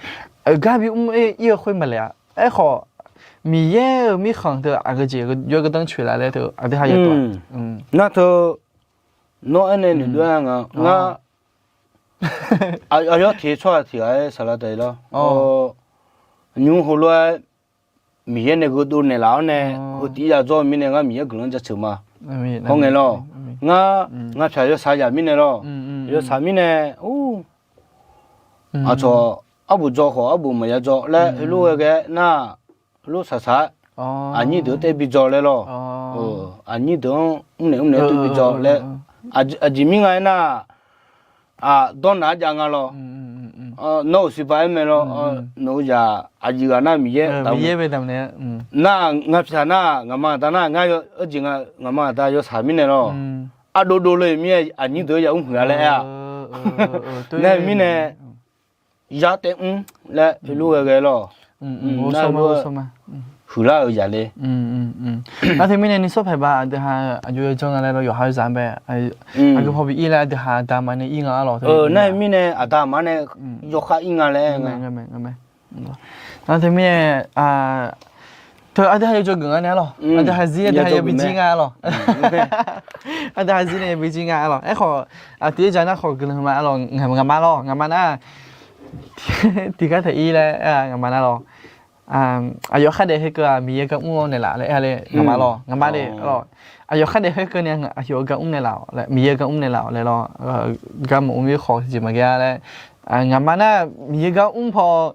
Gar bimr ir-eu khoer maqlaeq-a. Aerkhawf, Miqyaer-euq mirkhanq teu aqgeujeq yawr gardanr coeq laf laer teu aqdui ha yadawq-a. Nar teu, nawr aernae noeqdov-aer nga, ngar aqyawf teq tsawrhaq tiq ghaq-aer saqlaq taef-ir lawr. Nymr heulof-aer Miqyaer nae gheudov naeqlaf-awr nae, heu tiq yadzawr-eu mirnae ngar Miqyaer guiqlanq jaceuq ma. Hawr ngae lawr, ngar ngaq pyaq yawshaq yaq mirnae lawr, yawshaq mirnae, aqcawq arbof dzaw khawf arbof maqya dzaw laer heulof ghae ghae nar, heulof saqsaq-aer aqnyir deuq-anr taef bi dzaw laer lawr. Aqnyir deuq-anr mrnaeq mrnaeq-aer taef bi dzaw laer. Aqjeq mir nga aernar, dawrnaq-aer jav nga lawr. Nawr-euq siqpav-aer mae lawr. Nawq-eu zaq aqyuif ghaq nar Miqyaer, nar ngaq pyaq nar ngaqma aqda nar ngar yawjeq nga, ngaqma aqda yawshaq mirnae lawr. Ardov dovle mir-aer aqnyir deuq-anr ya mr huiq-a laer aer-a. Nar mirnae, yar taef mr laer heulof ghae ghae lawr. Nar heulof huiqlar-euq zaq le. Nar teumirnae nuisar paeq ba aqdui ha aqjox yawdzanr nga laer lawr, yawqha-eu zaq-anr bae aqgeu paw bi ir laer aqdui ha aqda aqma nae ir nga arlawq. Nar mirnae aqda aqma nae yawkhav ir nga laer aer nga. Nar teumirnae, teu aqdui ha yawdzawgeuf nga nae arlawq. Aqdui ha zir aqdui ha yabi jir nga arlawq. Aqdui ha zir nae yabi jir nga arlawq. Aerkhawf, tiq-aer ja nar khawf guiqlanq ma arlawq, ngaqma lawr, ngaqma nar tiqgar taef ir laer ngaqma nar lawr. Aqyawf khardaef khoerkeuv-aq Miqyaer gar mr-awr naeqlaf laer aer-a le, ngaqma lawr, ngaqma le arlawq. Aqyawf khardaef khoerkeuv nae aqyawf-eu gar mr naeqlaf-awq laer, Miqyaer gar mr naeqlaf-awq laer lawr. Gar maqmr mir khawf tiqjeq maqghae-a laer. Ngaqma nar Miqyaer gar mr paw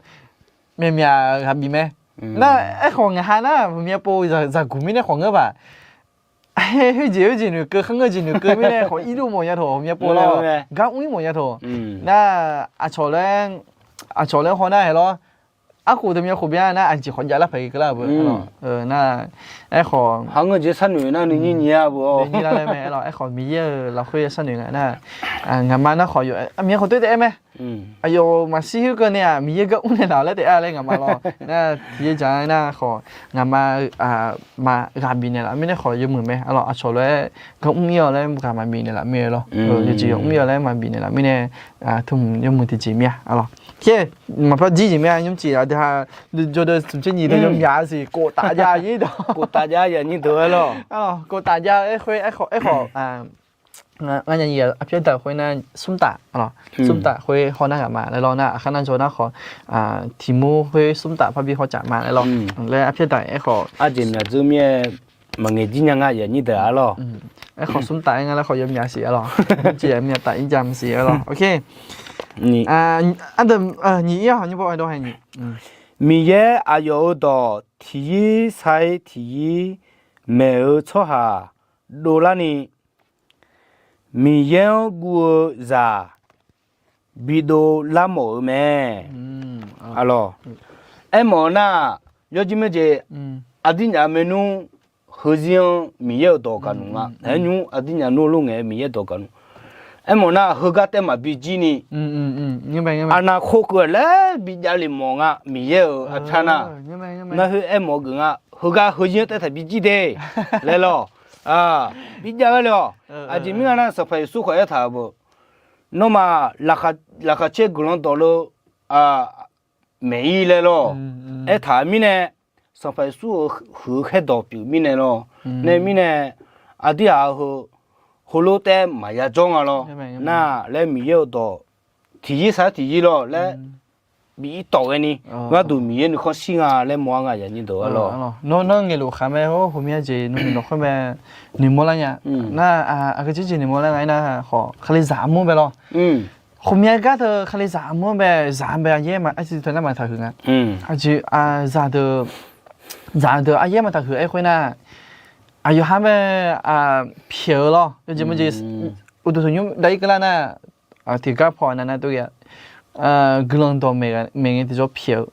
myaqmyaq ghaq bif mae. Nar aerkhawf ngaq ha nar maqmya pov zaqguq mirnae khawf ngeur baq. Khoerjeq khoerjeq noeqkeuv kharngeur jeq noeqkeuv mirnae khawf ir luf mawf nya tawq, maqmya pov lawr. Gar mr ir mawf nya tawq. Nar aqcawq laer, aqcawq laer haw nar hae lawr. arkhof deuq myav khof bya nar aqjeq khawf jav lar paq ghae keuvlar-eu beu. Nar, aerkhawf, haqngeur jeq sharnoeq nar nuinyir nyiq-a beu-awr, nuinyir lar laer mae. Aerlawq, aerkhawf Miqyaer-euq lafkhoer sharnoeq nga nar, ngaqma nar khawf yawf, Miqyaer khawf toer taef-aer mae. Aqyawf maqshir khoerkeuvni-aq Miqyaer gar mrnaeq laf-awq laer taef-aer laer ngaqma lawr. Nar tiqyaer dzaq-aer nar khawf, ngaqma, maq ghaq bifnaeq laf mirnae khawf yawmuiq mae. Aerlawq, aqcawq lof-aer gar mr-ir-awq laer ghaq maqbifnaeq laf mir-aer lawr. Yawjeq yawf mr-ir-awq laer maqbifnaeq laf mirnae, tmq yawmuiq tiqjeq mir-a. Aerlawq, khaer, maqpar jir jeq mir-a. Nymr ciq aqdui ha jawrdeuv smq tser nyiq deuq yawmyaq-a siq, koftaf jav nyir deuq, koftaf jav-a yaq nyir deuq-aer lawr. Aerlawq, koftaf jav-aer khoer, aerkhawf, aerkhawf, ngar nya nyiq aqpyar daq khoer nar smr taf, smr taf khoer haw nar ghaq ma laer lawr. Nar aqkhar nar jawr nar khawf, tiq mur khoer smr taf parbi haw caf ma laer lawr. Laer aqpyar daq aerkhawf, aqjeq myaq dzeur mir-aer maqngaeq jir nya nga yaq nyir deuq-a lawr. Aerkhawf smr taf-aer nga laer khawf yawmyaq siq-a lawr. Jeq myaq taf-ir jam siq-a lawr. Aqdui, nyiq ir-awq, nymr baw-aer dawr hae nyiq. Miqyaer aqyawf-euq dawq tiqyir sar-ir tiqyir maeq-eu tsawrhaq dovlarni, Miqyaer-anr guv-eu zaq bidov lar mawf-eu mae. Aerlawq, aermawf nar, yawjir maerjeq, aqdirnyaf maernmr heuzir-anr Miqyaer-euq dawq gaqnmr nga. Aernymr aqdirnyaf nmr lof ngae Miqyaer dawq gaqnmr. Aermawf nar heugar taef maqbi jir ni, aqnaqkhov keuv-aq laer bijavlef mawf nga. Miqyaer-euq aqpyar nar, nar khoer aermawf-eu geuf nga. Heugar heuzir-anr taef taqbi jir de laer lawr. Bijav-aer le-awq. Aqjeq mirnae nar Sanqpaq Yeqsur khawf aertaq-euq beu, nawmaf laqkhaq caer guiqlanq dawqleu maeq-ir laer lawr. Aertaq-euq mirnae, Sanqpaq Yeqsur-euq huiq-eu khaerdawq pyeuf mirnae lawr. Nae mirnae, aqdirhaq heu heulof taef maqya jawr nga lawr. Nar laer Miqyaer-euq dawq tiqyir sar tiqyir lawr laer bi irtawf ghaeni, gharduq Miqyaer nuikhanr shir nga laer mawr-ar nga yaq nyir deuq-a lawr. Nawr, nawr ngaeqluf khaq mae, hawr heumya jeq nuinoeq lafkhoer mae, noeqmawr lar nya. Nar, aqgeu jeq jeq noeqmawr lar nga aernar khawf, Kalizaq armur bae lawr. Heumya gar teu Kalizaq armur bae, zaq bae aryaer ma, arsiq teu nar maqtaq huiq nga. Aqjeq, zaq deuq, zaq deuq aryaer maqtaq huiq-aer khoer nar, aqyawf har bae pyaeq-eu lawr. Yawjeq maqjeq, uqduq tanqnymr dav-ir keuvlar nar, tiqgar paw nar nar tov ghae-a. Guiqlanq dawq maeq ngae tiqjawr pyaeq-eu,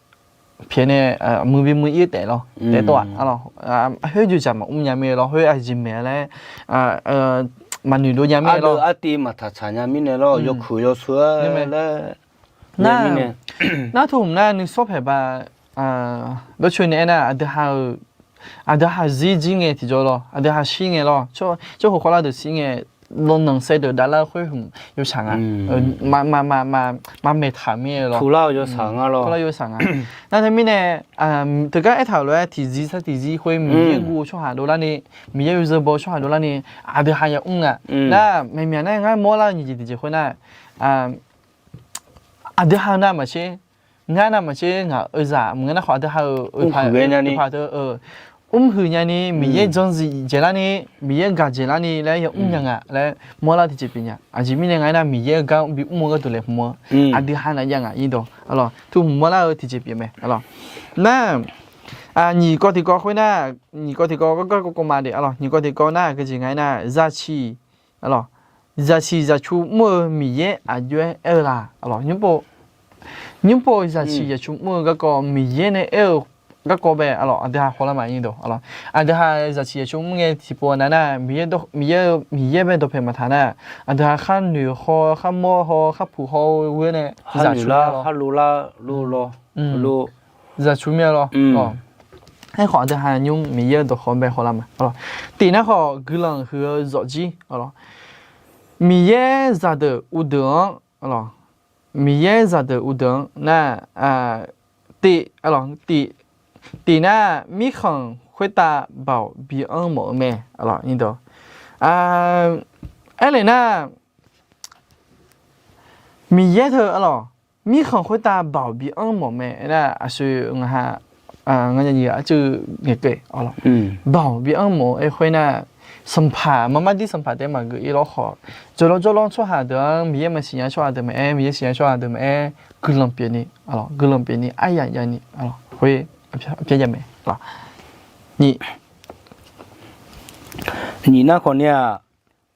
pyaeq nae muiqbi muiq-ir taef lawr, taef tov-aq, khoer joeqjaq maqmr nya mir-aer lawr, khoer aqjeq maeq laer maqnoeq dov nya mir-aer lawr, artiv maqtaq tsaq nya mirnae lawr, yawkuiq yawshuir-aer laer. Nar, nar tov hmq nar nuisawr paeq ba, dawrcoeni aernar, aqdui ha-euq, aqdui ha-euq zir jir ngae tiqjawr lawr, aqdui ha shir ngae lawr, tsawrhaq khawvlar deuq shir ngae, lawrnanq saevdeuq davlar-eu khoer hmq yawshaq nga. Maqmaeq taq mir-aer lawr, tuvlar-eu yawshaq nga lawr, tuvlar yawshaq nga. Nar teumirnae, teugar aertaq-euq lof-aer tiqzir sar tiqzir khoer Miqyaer guv-eu tsawrhaq dovlarni, Miqyaer yawzeu baw-eu tsawrhaq dovlarni, aqdui ha yamr nga. Nar maeqmyaq nar ngar mawrlar-eu nyiq jeq tiqjeq khoer nar, aqdui ha navmaqtser, ngar navmaqtser ngaq-euq zaq maqngeur nar khawf, aqdui ha-euq oeqpaq teu mrhuiq nyani, Miqyaer janrziq dzaeqlarni, Miqyaer gaq dzaeqlarni laer yamr nya nga laer mawrlar tiqjeq pyeuf nya. Aqjeq mirnae nga aernar, Miqyaer-euq gar bi mr-eu gharduq laeqhmq-eu, aqdui ha navjav nga ir dawq. Aerlawq, tuvhmq mawrlar-eu tiqjeq pyeuf mae. Aerlawq, nar, nyiq kawv tiqkawv khoer nar, nyiq kawv tiqkawv gargar kawv kawv ma de. Aerlawq, nyiq kawv tiqkawv nar aqgeu jeq nga aernar, zaqsiq, aerlawq, zaqsiq zaqcu mr-eu Miqyaer aqjox-aer aer-eu la? Aerlawq, nymr pov, nymr pov zaqsiq zaqcu mr-eu garkawv Miqyaer nae aer-eu garkawv bae. Aerlawq, aqdui ha hawlar ma ir dawq. Aerlawq, aqdui ha zaqsiq zaqcu mr ngae tiqpov nav nar, Miqyaer, Miqyaer bae dawqpaeq maqtaq nar, aqdui ha khar noeq haw, khar mawr haw, khar puq haw-eu ghoer nae zaqcu lar, zaqcu mir-a lawr. Aerkhawf aqdui ha nymr Miqyaer-eu dawqkawq bae hawlar ma. Tiq nar khawf guiqlanq huiq-eu zawqjir. Miqyaer zaqdeuq uvdeuq-anr, Miqyaer zaqdeuq uvdeuq-anr nar, tiq, tiq, tiq nar mirkhanq khoertav baoq bi anr mawf-eu mae. Aerlawq, aerlef nar, Miqyaer teu, aerlawq, mirkhanq khoertav baoq bi anr mawf mae. Aernar aqsur ngaq ha, ngaq nya nyiq arcuiv ngaeqkeuv, aerlawq, baoq bi anr mawf-eu aer khoer nar, sanqpaq, maqmar dir sanqpaq taef maqgeuf ir lawr khawf, jawrlawr jawrlawr tsawrhaq deuq-anr, Miqyaer maqsiqnya tsawrhaq deuq maqaer, Miqyaer siqnya tsawrhaq deuq maqaer, guiqlanq pyeufni, aerlawq, guiqlanq pyeufni aryaq javni, aerlawq, khoer aqpyar jav mae. Nyiq, nyiq nar khawf ni-aq,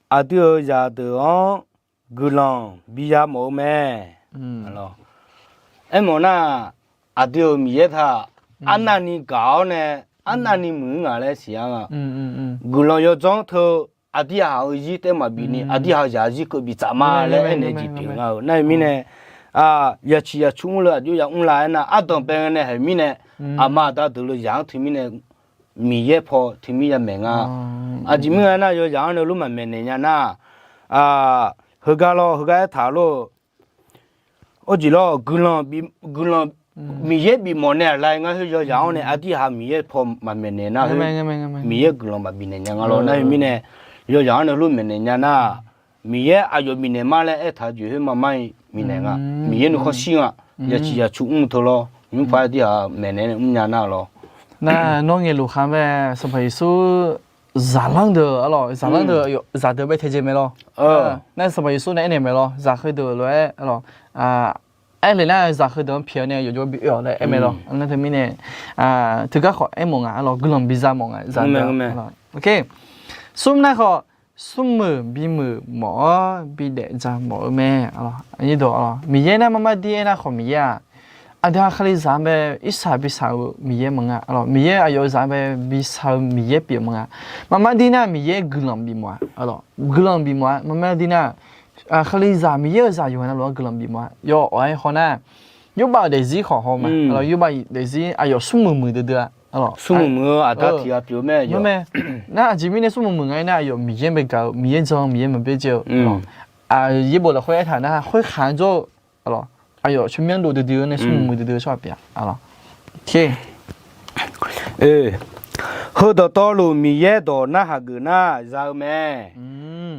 aqdui-euq zaqdeuq-anr guiqlanq bi ya mawf-eu mae. Aermawf nar, aqdui-euq Miqyaer taq arnavni gaq-awr nae, arnavni muiq-ir ngaq laer siq-a nga. Guiqlanq yawdzanr teu aqdirhaq-euq zir taef maqbif ni, aqdirhaq-euq zaq zir keuv biftsaf ma laer aernaeq-eu jeq pyeuf nga-eu. Nar-eu mirnae, yaciq yacu mr le aqjox ya mr la aernar, ardanq bae ngae nae haeq mirnae, aqma aqda deuq le zaq-anr teumirnae, Miqyaer paw teumirnae yamaeq nga. Aqjeq mirnae nar, yawzaq-anr nae lof maqmaeq naeq nya nar, heugar lawr, heugar aertaq lor-eu, arjeq lawr, guiqlanq, Miqyaer bifmawf naeq-aq laer ngar khoer yawzaq-anr nae aqdirhaq Miqyaer paw maqmaeq naeq nar, Miqyaer guiqlanq maqbif naeq nya nga lawr. Nar-eu mirnae, yawzaq-anr nae lof maeqnaeq nya nar, Miqyaer aqyawf bifnaeq ma laer aertaq-eu jeq khoer ma mar-iq bifnaeq nga. Miqyaer nuikhanr shir nga. Yaciq yacu mr teu lawr, nymr paq aqdirhaq maeqnaeq mrnya nar lawr. Nar nawr ngaeqluf khaq mae, Sanqpaq Yeqsur zaqlanr deuq arlawq, zaqlanr deuq zaqdeuq bae taejae mae lawr. Nar Sanqpaq Yeqsur nae aernaeq mae lawr, zaq heudeuq lof-aer arlawq, aerlef nar zaq heudeuq-anr pyeuf-awr nae yawqjawr bi oe-awq laer aer mae lawr. Nar teumirnae, teugar khawf aermawf nga arlawq, guiqlanq biza mawf nga zaqdeuq. Smr nar khawf, smrmuiq bimuiq mawf-awr bidaef ja mawf-eu mae. Miqyaer nar mar mar dir aernar khawf Miqyaer-aq, aqdui-aq Kalizaq-anr bae irsaq bisaq-eu Miqyaer maqnga arlawq, Miqyaer aqyawf-eu zaq-anr bae bisaq-eu Miqyaer pyeuf maqnga. Mar mar dir nar Miqyaer guiqlanq bifmawf-a arlawq, guiqlanq bifmawf-a. Mar mar dir nar Kalizaq Miqyaer-euq zaq yawqghaq navluf-anr guiqlanq bifmawf-a. Yawf awq-aer haw nar, Yorbav-euq daefzir khawf haw ma. Yorbav daefzir aqyawf smrmuiq muiq duidui-a. Smrmuiq muiq-eu aqda tiq ghaq pyeuf-eu mae. Nar aqjeq mirnae smrmuiq muiq nga aernar, aqyawf Miqyaer bae gaq-eu, Miqyaer jan-eu, Miqyaer maqbyaer jae-eu, Yaerbof lafkhoer aertaq nar, khoerkhaq-anr jawr-eu arlawq, aqyawf tsawrmyanr dov duidui-eu nae smrmuiq muiq duidui-eu tsawrhaq pyeuf-a arlawq. Heudawq tawvluf Miqyaer dawq narhaq geuf nar za-eu mae.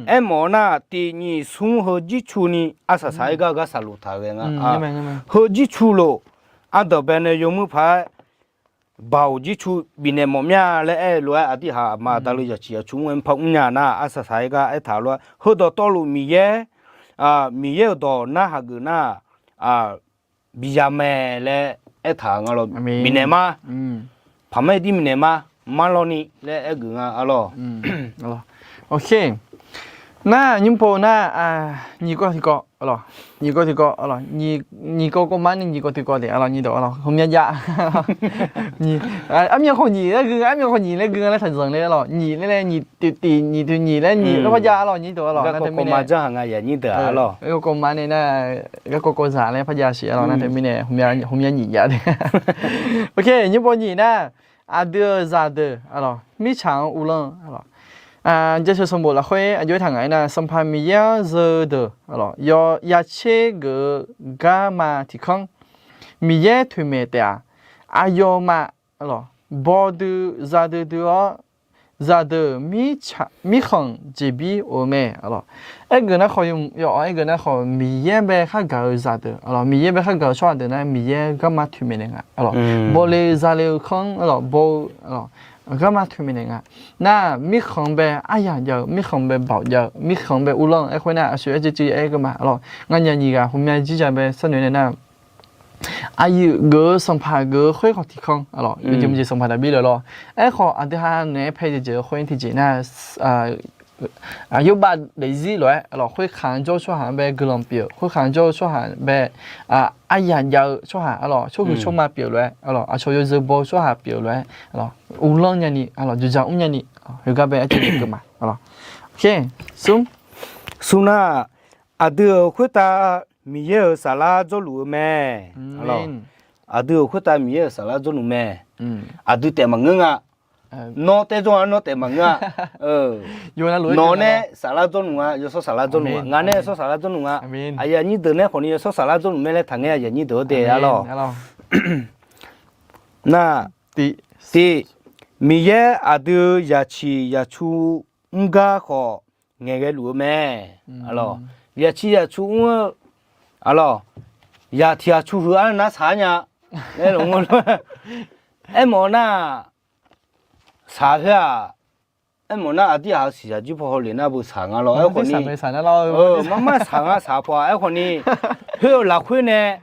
Aermawf-eu nar, tiq nyiq smr heu jircu ni arsaq saq-aer gar gharsaq luf taq-eu ghae nga. Heu jircu lof ardanq bae nae yawmuir paq-aer baoq jircu bifnaeq mawf mya laer aer-eu lof-aer, aqdirhaq aqma aqda le yaciq yacu mr-aer par mrnya nar, arsaq saq-aer gar aertaq lof-aer, heudawq tawvluf Miqyaer, Miqyaer-euq dawq narhaq geuf nar, biya mae laer aertaq nga lawr. Bifnaeq ma, paqmaer dir bifnaeq ma, marlawni laer aergeuf nga arlawq. Nar nymr pov nar, nyiq kawv tiqkawv, nyiq kawv tiqkawv, nyiq kawv kawv mar ni nyiq kawv tiqkawv de arlawq, nyiq dawq arlawq, hmqmya jav. Armyan khawf nyiq laer gui nga, armyan khawf nyiq laer gui nga laer taq zanqler arlawq, nyiq laer laer nyiq tiq tiq nyiq tiq nyiq laer nyiq laer par jav arlawq, nyiq dawq arlawq. Nar teumirnae garkawv kawv mar nae nar, garkawv kawv zaq laer par jav siq arlawq. Nar teumirnae hmqmya nyiq jav de. Nymr pov nyiq nar, aqdui-euq zaqdeuq arlawq, mirtsaq-anr uvlanr arlawq. Jaceuq sanqbof lafkhoer aqjox-aer taq ngaq-aer nar, Sanqpaq Miqyaer-anr zeu-eu deuq arlawq, yawyacaer geuf-eu garma tiq kanr, Miqyaer toeqmaeq taef-a. Aqyawfmaf arlawq, bawdui zadui dui-awr, zaqdeuq mirkhanq jeqbir of-eu mae arlawq. Aergeuf nar khawf, yawf-awr aergeuf nar khawf, Miqyaer bae khargaq-eu zaqdeuq arlawq, Miqyaer bae khargaq-eu tsawrhaq deuq nar, Miqyaer garma toeqmaeq naeq nga arlawq. Bawle zale-eu kanr arlawq, baw-eu arlawq, garma toeqmaeq naeq nga. Nar mirkhanq bae aryaq jav-eu, mirkhanq bae baoq jav-eu, mirkhanq bae uvlanr-eu. Aerkhoer nar aqsur aer jirjir aer geu ma arlawq. Nganyaf nyiq ghaq hmqmya jirjaq bae sharnoeq nae nar, aqyuif geuf-eu sanqpaq geuf-eu khoer khawf tiq kanr arlawq, yawjeq maqjeq sanqpaq Daqbir lawq lawr. Aerkhawf aqdui ha naeq-aer pae jeq jeq-eu khoer tiqjeq nar, Yorbav daefzir lof-aer arlawq, khoerkhaq-anr jawr-eu tsawrhaq-anr bae guiqlanq pyeuf-eu, khoerkhaq-anr jawr-eu tsawrhaq bae aryaq jav-eu tsawrhaq arlawq, tsawrhuiq tsawrma pyeuf-eu lof-aer arlawq, aqcawq yawzeu baw-eu tsawrhaq pyeuf-eu lof-aer arlawq, uvlanr nyani arlawq, dzoeqdzaq mr nyani, heugar bae arcuv naeq keuv ma arlawq. Smr, smr nar, aqdui-euq khoertav Miqyaer-euq saflar dzawrluf-eu mae. Aqdui-euq khoertav Miqyaer-euq saflar dzawrluf mae. Aqdui taef maqngeur nga. Nawr taef dzawr nga, nawr taef maqngeur-a. Nawq nae saflar dzawrluf nga, yawshawr saflar dzawrluf nga, ngaq nae yawshawr saflar dzawrluf nga. Aqyuif aqnyir deuq nae khawfni yawshawr saflar dzawrluf mae laer taqngaer, aqyuif aqnyir deuq-awr de arlawq. Nar, tiq, Miqyaer aqdui yaciq yacu mr gar khawf ngaeqghae luf-eu mae. Yaciq yacu mr-eu arlawq, yaq tiq ghaq cu huiq-ar nar saq-ar nya laer lawq ngeur. Aermawf-eu nar, saq khoer-aq, aermawf nar aqdir ghaq-eu siqzaq jir paw hawlef nar beu saq nga lawr. Aerkhawfni, mar mar saq nga saq paw-aq, aerkhawfni khoer-eu lafkhoer nae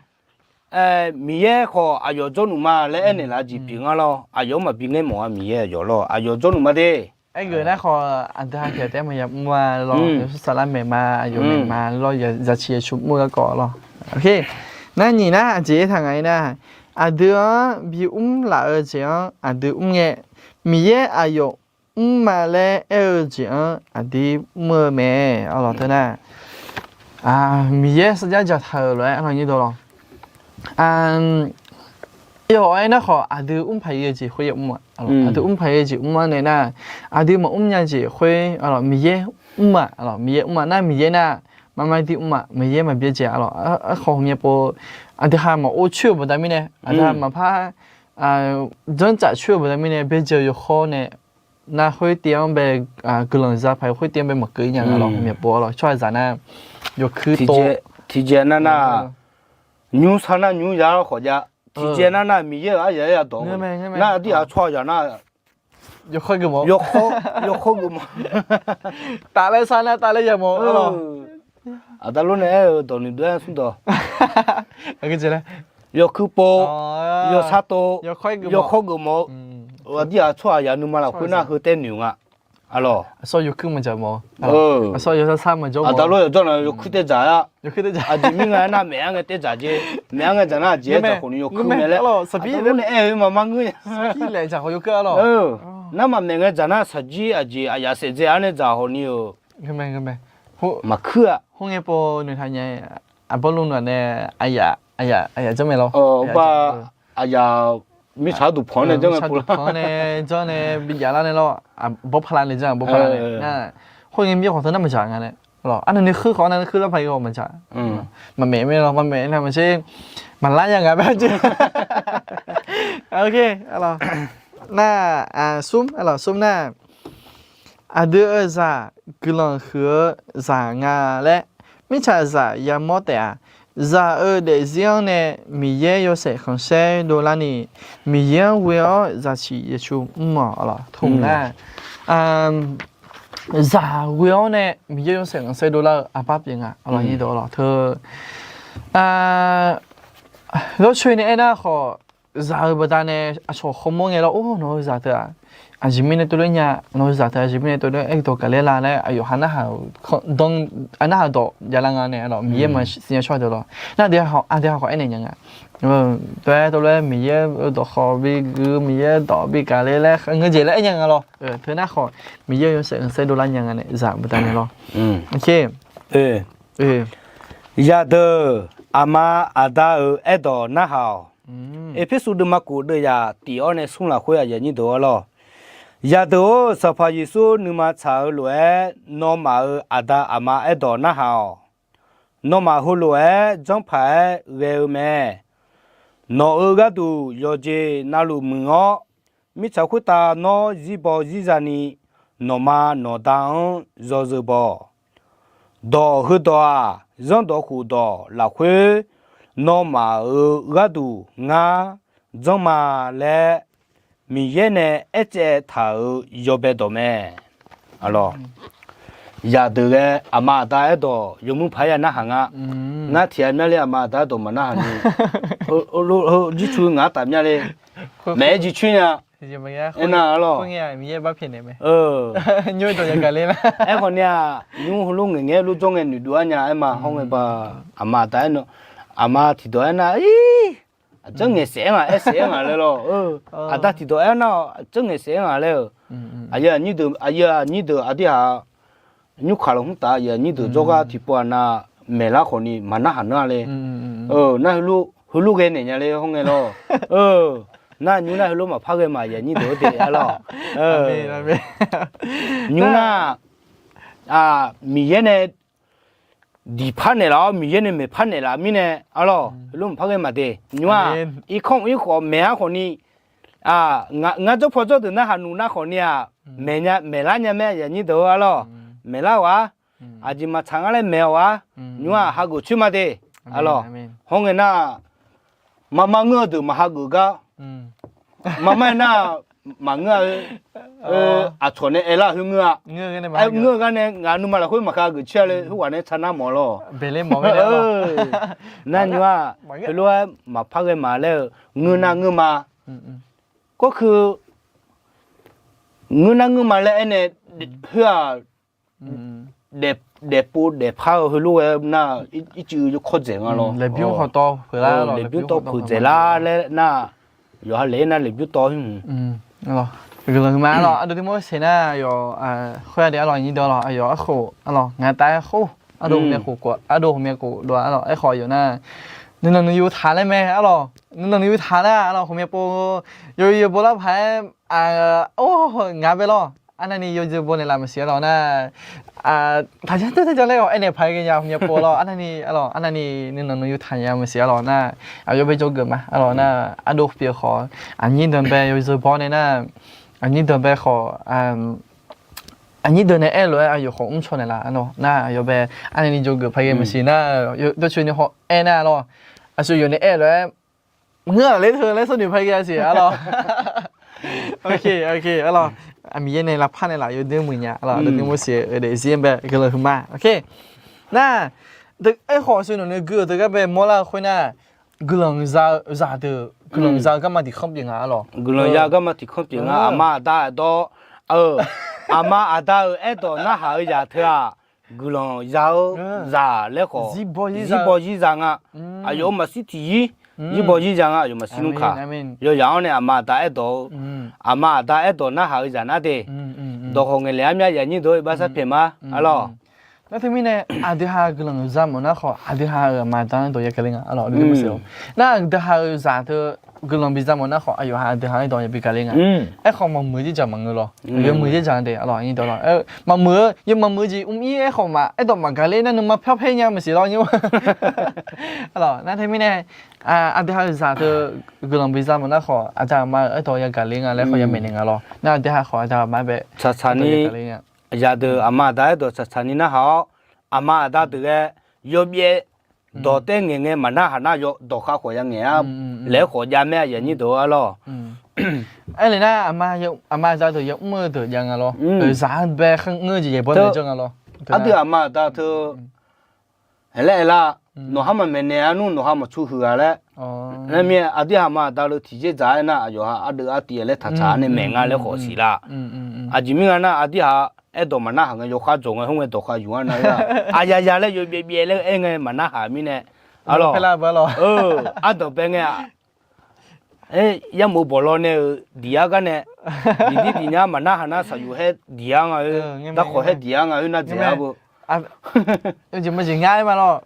Miqyaer khawf aqyawf dzawrluf ma laer aernaeq laf jeq pyeuf nga lawr. Aqyawf-anr maqbi ngaer mawf-a, Miqyaer aqyawf lawr, aqyawf dzawrluf ma de. Aergeuf nar khawf, aqdui ha tiq ghaq taef-aer maqya mr-a lawr, yawshawr saflar maeq ma, aqyawf maeq ma lawr, yaciq yacu mr-eu garkawv lawr. Nar nyiq nar aqjeq aertaq ngaq-aer nar, aqdui-anr bimr laf-eu jeq-anr aqdui mr ngae, Miqyaer aqyawf mrma laer aer-eu jeq-anr aqdui mr-eu mae. Arlawq teu nar, Miqyaer sarjax dzaqtaq-euq lof-aer arlawq nyir dawq lawq. Irhawq aernar khawf aqdui mr paq-ir-eu jeq khoer yamr-a. Aqdui mr paq-ir-eu jeq mr-anr nae nar, aqdui maqmr nya jeq khoer arlawq Miqyaer mr-aq, arlawq Miqyaer mr-aq nar Miqyaer nar, marmar dir mr-aq Miqyaer maqbyaerdzae arlawq. Aerkhawf ghawqmya pov, aqdui ha maqor coer-eu baqda mirnae, aqdui ha maqpar janrcaf coer-eu baqda mirnae byaerdzae-eu yawkhawr nae, nar khoertiv-anr bae, guiqlanq za paq-eu khoertiv-anr bae maqkeuv-ir nya nga lawq. Ghawqmya pov arlawq tsawrhaqzaq nar, yawkuir tov, tiqjeq nar nar, nymr sar nar nymr ya-awr khawf jav, tiqjeq nar nar Miqyaer-euq aryaq-aer yadawq-eu nar, aqdir aq tsawrhaqzaq nar, yawkhawr geufmawf, tafler sar nar tafler yamawf arlawq. Aqda lor nae aer-eu dawq noeqdov-aer smr dawq, yawkuir pov, yawsar tov, yawkhawr geufmawf-eu, aqdir aq tsawrhaqzaq nuima lafkhoer nar heu taer noeq nga. Arlawq, aqsawr yawkuir maqdzaq mawf, aqsawr yawsar sar maqjawr mawf, aqda lor yawjawr nar yawkuir taer dzaq-a. Aqjeq mirngae aernar maef-anr ngae taer dzaq jeq, maef-anr ngae dzaq nar aqjeq-aer dzaq khawf ni yawkuir mae laer, aqda lor nae aer-eu maqmar ngeur nya. Laeq dzaq khawf yawkuir arlawq. Narmaf maef ngae dzaq nar shaqjir aqjeq aqyaf saef dzae-ar nae dzaq khawf ni-euq maqkuir-a. Khoerngae pov noeqtaq nya, aqbawr lmnaf nae aqyaf, aqyaf, aqyaf janrmaeq lawr. Aqyaf mirtsaq duqpanq-anr nae janrmaeq pov-a, janr nae bi jaflar nae lawr, aqbawr paqlar nae janr, aqbawr paqlar nae. Khoerngae mir khawf teu nar maqdzaq nga nae, arnavni khuir khawf arnavni khuir lar paq-ir khawf maqdzaq. Maqmaef mae lawr, maqmaef nar maqtser, maqlar ya nga bae jeq. Nar, smr, smr nar, aqdui-euq zaq guiqlanq huiq-eu zaq nga laer mirtsaqzaq yamawr taef-aq, zaq-euq daefzir-anr nae Miqyaer yawshaef khanqsaer dovlarni, Miqyaer-anr ghoe-awr zaqsiq yaeqcu mr-awq. Arlawq tmq nar, zaq ghoe-awr nae Miqyaer yawshaef khanqsaer dovlar-eu aqbar pyeuf nga. Arlawq nyir dawq arlawq teu, zawrcoeni aernar khawf, zaq-euq baqdanae aqcawq khawmawr ngae lawr, or nawq-eu zaq teu-aq, aqjeq mirnae tuvler nya, nawq-eu zaq teu aqjeq mirnae tuvler aerdawq gaqler la laer aqyawf ha narhaq-euq, narhaq dawq javlar nga nae arlawq Miqyaer maqsiq nya tsawrhaq deuq lawr. Nar aqdui ha khawf aernaeq nya nga. Tov-aer tov lof-aer Miqyaer-euq dawq khawf bi guiq, Miqyaer-euq dawq bi gaqler laer ngeur jeq laer aer nya nga lawr. Teu nar khawf Miqyaer-euq yawshaef khanqsaer dovlar nya nga nae zaq baqdanae lawr. Yadeuq aqma aqda-euq aerdawq narhaq-awq. Erpersu deuvma khof deuvzaq tiq-awr nae smr lafkhoer aqyuif aqnyir deuq-ar lawr. Yadeuq-or, Sanqpaq Yeqsur nuima tsaq-eu lof-aer nawmaf-euq aqda aqma aerdawq narhaq-awq. Nawmaf heulof-aer janrpaq-aer ghae-eu mae. Nawq-euq gharduq yawqjeq navluf muiq-awr, mirtsaq khoertav nawr zirbaw zirza ni, nawqma nawqda-anr yawzeu baw. Dawq heudawq-aq, zanrdawq khofdawq lafkhoer nawmaf-euq gharduq ngar janr ma laer, Miqyaer nae aertsaev taq-euq yawbae dawq mae. Yadeuq ghae aqma aqda aerdawq yawmuir paq-aer ya narhaq nga. Ngar tiq ghaq myanr le aqma aqda aerdawq maqnarhaq ni, jircoer ngaq-anr taf myanr le. Maeq-aer jircoer nya. Aernar arlawr. Aerkhawf ni-aq, nymr heulof ngaeqngaeq-aer lof jawr ngae noeqdov-ar nya aer ma hawr ngae ba. Aqma aqda aernar, aqma tiqdawq aernar, aqjanr ngaeqsaef-aer ngaq aer saef-aer ngaq laer lawr. Aqda tiqdawq aernar, aqjanr ngaeqsaef-aer ngaq laer-euq. Aqyuif aqnyir deuq aqdirhaq, nymrkaq lafhmr taf aqyuif aqnyir deuq jawrgar tiqpov-aq nav maeqlar khawf ni maqnarhaq nar le. Nar heulof ghae naeq nya le hawr ngae lawr. Nar nymr nar heulof maqpar ghae ma aqyuif aqnyir deuq-ar de arlawr. Nymr nar, Miqyaer nae diqpar naeqlaf-awr Miqyaer nae maeqpar naeqlaf mirnae arlawr heulof maqpar ghae ma de. Nymr-aq, irkanr irkhawf maeq-ar khawf ni, ngar jawr paw jawr deuq narhaq nuq nar khawf ni-aq, maeqlar nya mae aqyuif aqnyir deuq-ar arlawr. Maeqlar-awq-ar. Aqjeq maqtsaq ngar laer maeq-awq-ar. Nymr-aq hageuf coer ma de. Arlawr, hawr ngae nar, maqma ngeur-eu deuq maqhageuf gar. Maqma-aer nar, maqngeur-a. Aqcawq nae aerlar khoer ngeur-a. Ngeur-eu gar nae ngaq nuima lafkhoer maqkaq geuf coer-a le khoerghaq nae tsaq nar mawf lawr. Nar nymr-aq, heulof-aer maqpar ghae ma laer-eu ngeur nar ngeur ma. Gawrkeuv ngeur nar ngeur ma laer aernae, khoer-aq, daef daefpov daefpar-eu heulof-aer nar, ircuf yawkawr dzaeq nga lawr. Laeqbymr tawv peuq lar, laeqbymr tawv peuq dzaeq lar laer nar, yawqha laeq-aer nar laeqbymr tawv-ir hmq. Guiqlanq huiqma arlawq, ardov duimor seq nar yawq, khoer-a de arlawq, nyir deuq arlawq, aqyawf arkhof arlawq, ngaq tav-aer khof, ardov ghawqmya khof, ardov ghawqmya khof dov-a arlawq, aerkhawf yawf nar, nuinanq nuiyu taq laer mae arlawq, nuinanq nuiyu taq nar arlawq, ghawqmya pov, yawzeu baw lar paq-aer, or, ngaq bae lawr, arnavni yawzeu baw naeqlaf maqsiq arlawq nar, taqjanr teu taqjanr laer-awq aernaeq paq-aer ghaenya ghawqmya pov lawr, arnavni arlawq, arnavni nuinanq nuiyu taq nya maqsiq arlawq nar, aqyawf bae jawrgeuf ma arlawq nar, ardov pyeuf khawf, aqnyir deuq bae yawzeu baw nae nar, aqnyir deuq bae khawf, aqnyir deuq nae aerlof-aer aqyawf khawf mrcaw naeqlaf arlawq nar, aqyawf bae arnavni jawrgeuf paq-aer ghae maqsiq nar, dawrcoeni haw-aer nar arlawq, aqcawq yawf nae aerlof-aer ngeur-aq ler teu laer sawrnoeq paq-aer ghae-a siq arlawq. Arlawq, Miqyaer nae lavpar naeqlaf yawdoer muiq nya arlawq, aqdui nuimor seq-eu daefzir-anr bae guiqlanq huiqma. Nar, aerkhawf aqcawq nawq nae gui-euq teugar bae mawrlar-eu khoer nar, guiqlanq za-eu zaqdeuq guiqlanq za-eu garma tiq kanr pyeuf nga arlawq. Guiqlanq za-eu garma tiq kanr pyeuf nga, aqma aqda aqdawr-eu, aqma aqda-euq aerdawq narhaq-eu zaq teu-aq, guiqlanq za-eu zaq laer khawf, zirbaw zirza nga. Aqyawf-euq maqshir tiqzir, zirbaw zirza nga, aqyawf maqshir nmr kaq. Yawzaq-anr nae aqma aqda aerdawq-eu, aqma aqda aerdawq narhaq-eu zaq nar de. Dawqkhawq ngaeqlaeq-ar mya yaqnyir deuq-eu iqbax sarpaeq ma arlawq. Nar teumirnae aqdui ha guiqlanq za mawf nar khawf, aqdui ha-euq aqma aqda-anr dawq yagaq ler nga arlawq. Nar aqdui ha-euq zaq teu guiqlanq biza mawf nar khawf, aqyawf ha aqdui ha-anr dawq yabi gaq ler nga. Aerkhawf maqmuiq-eu dzerdzaq maqngeur lawr. Yawmuiq dzerdzaq de arlawq, maqmuiq-eu yawmaqmuiq-eu jeq mr-ir aerkhawf ma aerdawq maqgaq ler nar nuima pyar paer nya maqsiq lawr nymr. Arlawq nar teumirnae aqdui ha-euq zaq teu guiqlanq biza mawf nar khawf, aqda aqma-euq aerdawq yagaq ler nga laer khawf yamaeq naeq nga lawr. Nar aqdui ha khawf aqda aqma bae tsaqtsaq ni, zaqdeuq aqma aqda aerdawq tsaqtsaq ni narhaq-awr, aqma aqda deuq ghae yawbyaev dawq taer ngaeq ngae maqnarhaq nar yawf dawqkhav khawf yangaeq-ar laer khawf jav mae, aqyuif aqnyir deuq-eu arlawq. Aerlef nar, aqma aqda deuq yamr-eu deuq jav nga lawr. Zaq-anr bae khanr ngeur-eu jeq yaeqbawr nae janr nga lawr. Aqdui aqma aqda teu, aerlaer aerlar, nawqha maqmaeq naeq-a nmr, nawqha maqtsu huiq-a laer. Aermir-aer aqdui aqma aqda leu tiqjeq dzaq-aer nar, aqyawf ha ardeuv artiv-a laer taqtsaq-a nae maeq nga laer khawf siq laq. Aqjeq mirnae nar, aqdui ha aerdawq maqnarhaq ngae yawkhav dzawq ngae khoer ngae dawqkhav yuf-anr nar-eu-aq, aqyaya laer yawbyaev byaev laer aer ngae maqnarhaq mirnae, arlawq, ardawq bae ngae-aq, yarmof bawq law nae-euq diq-ar gar nae, diqdir diq nya maqnarhaq nar saqyuf haer diq-ar nga-oer, darkhawq haer diq-ar nga-oer nar dzaeq-ar beu. Yawjeq maqjeq ngar-aer ma lawr.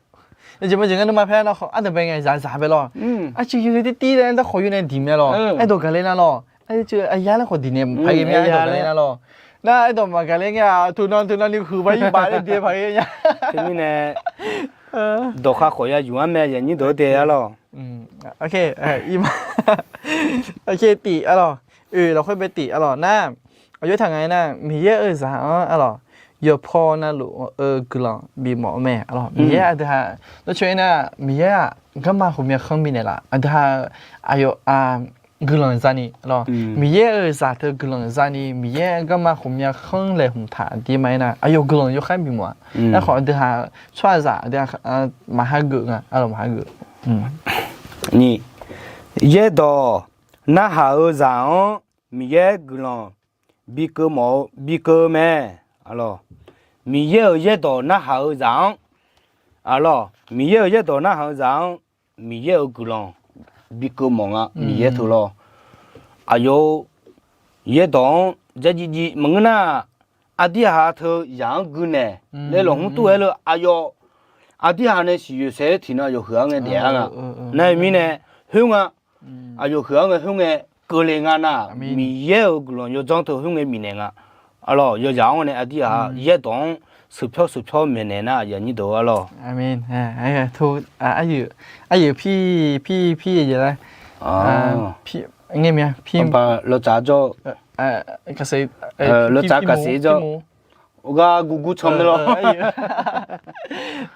Yawjeq maqjeq ngar nuima paer nar khawf, ardawq bae ngae zaqzaq bae lawr. Arcuiv yawzeu tirtir laer darkhawq yur nae diq mae lawr. Aerdawq gaqler nar lawr. Arcuiv aqyar laer khawf diq nae paq-aer ghae mae, aerdawq gaqler nar lawr. Nar aerdawq maqgaqler ngae-aq, teunav teunav ni huiq bar ir baf laer diq-aer paq-aer ghae nya. Teumirnae, dawqkhav khawf ya yuf-anr mae, aqyuif aqnyir deuq-eu dae arlawq. Tiv arlawq. Oe, lafkhoer bae tiv arlawq nar, aqjox taq nga-aer nar, Miqyaer-euq zaq-anr arlawq, yawqpaw navluf-eu guiqlanq bimawf-eu mae arlawq. Miqyaer aqdui ha, dawrcoeni nar, Miqyaer-aq garma ghawqmya khanr bifnaeq laf. Aqdui ha aqyawf guiqlanq zani arlawq. Miqyaer-euq zaq teu guiqlanq zani, Miqyaer garma ghawqmya khanr laeqhmq taq aqdir ma-aer nar, aqyawf guiqlanq yawkhaer bimawf-a. Aerkhawf aqdui ha tsawrhaqzaq aqdui ha maqha geuf nga arlawq, maqha geuf. Yaerdawq narhaq-eu zaq-anr Miqyaer guiqlanq bi keuv mawf-eu, bi keuv-eu mae. Arlawq, Miqyaer-euq yaerdawq narhaq-eu zaq-anr, arlawq, Miqyaer-euq yaerdawq narhaq-eu zaq-anr Miqyaer-euq guiqlanq bi keuv mawf nga, Miqyaer teu lawr. Aqyawf-euq yaerdawq-anr dzardziv dziv maqngeur nar, aqdir haq teu zaq-anr gui naeq laer lawq hmr tov-aer leu aqyawf, aqdir haq nae siqyoeq saef-aer tiqnan aqyawf huiq-anr ngae daef-a nga. Nar-eu mirnae, khoernga, aqyawf huiq-anr ngae khoerngae keuvle nga nar, Miqyaer-euq guiqlanq yawdzanr teu khoerngae bifnaeq nga. Arlawq, yawzaq-anr nae aqdir haq yaerdawq-anr sheuqpyawr sheuqpyawr maeqnaeq nar, aqyuif aqnyir deuq-eu arlawq. Aqyuif, aqyuif pir, pir, pir jeq laer, ngae mya pir, lawtsaq jawr, lawtsaq kaqsef jawr, gar gurgur can mae lawr.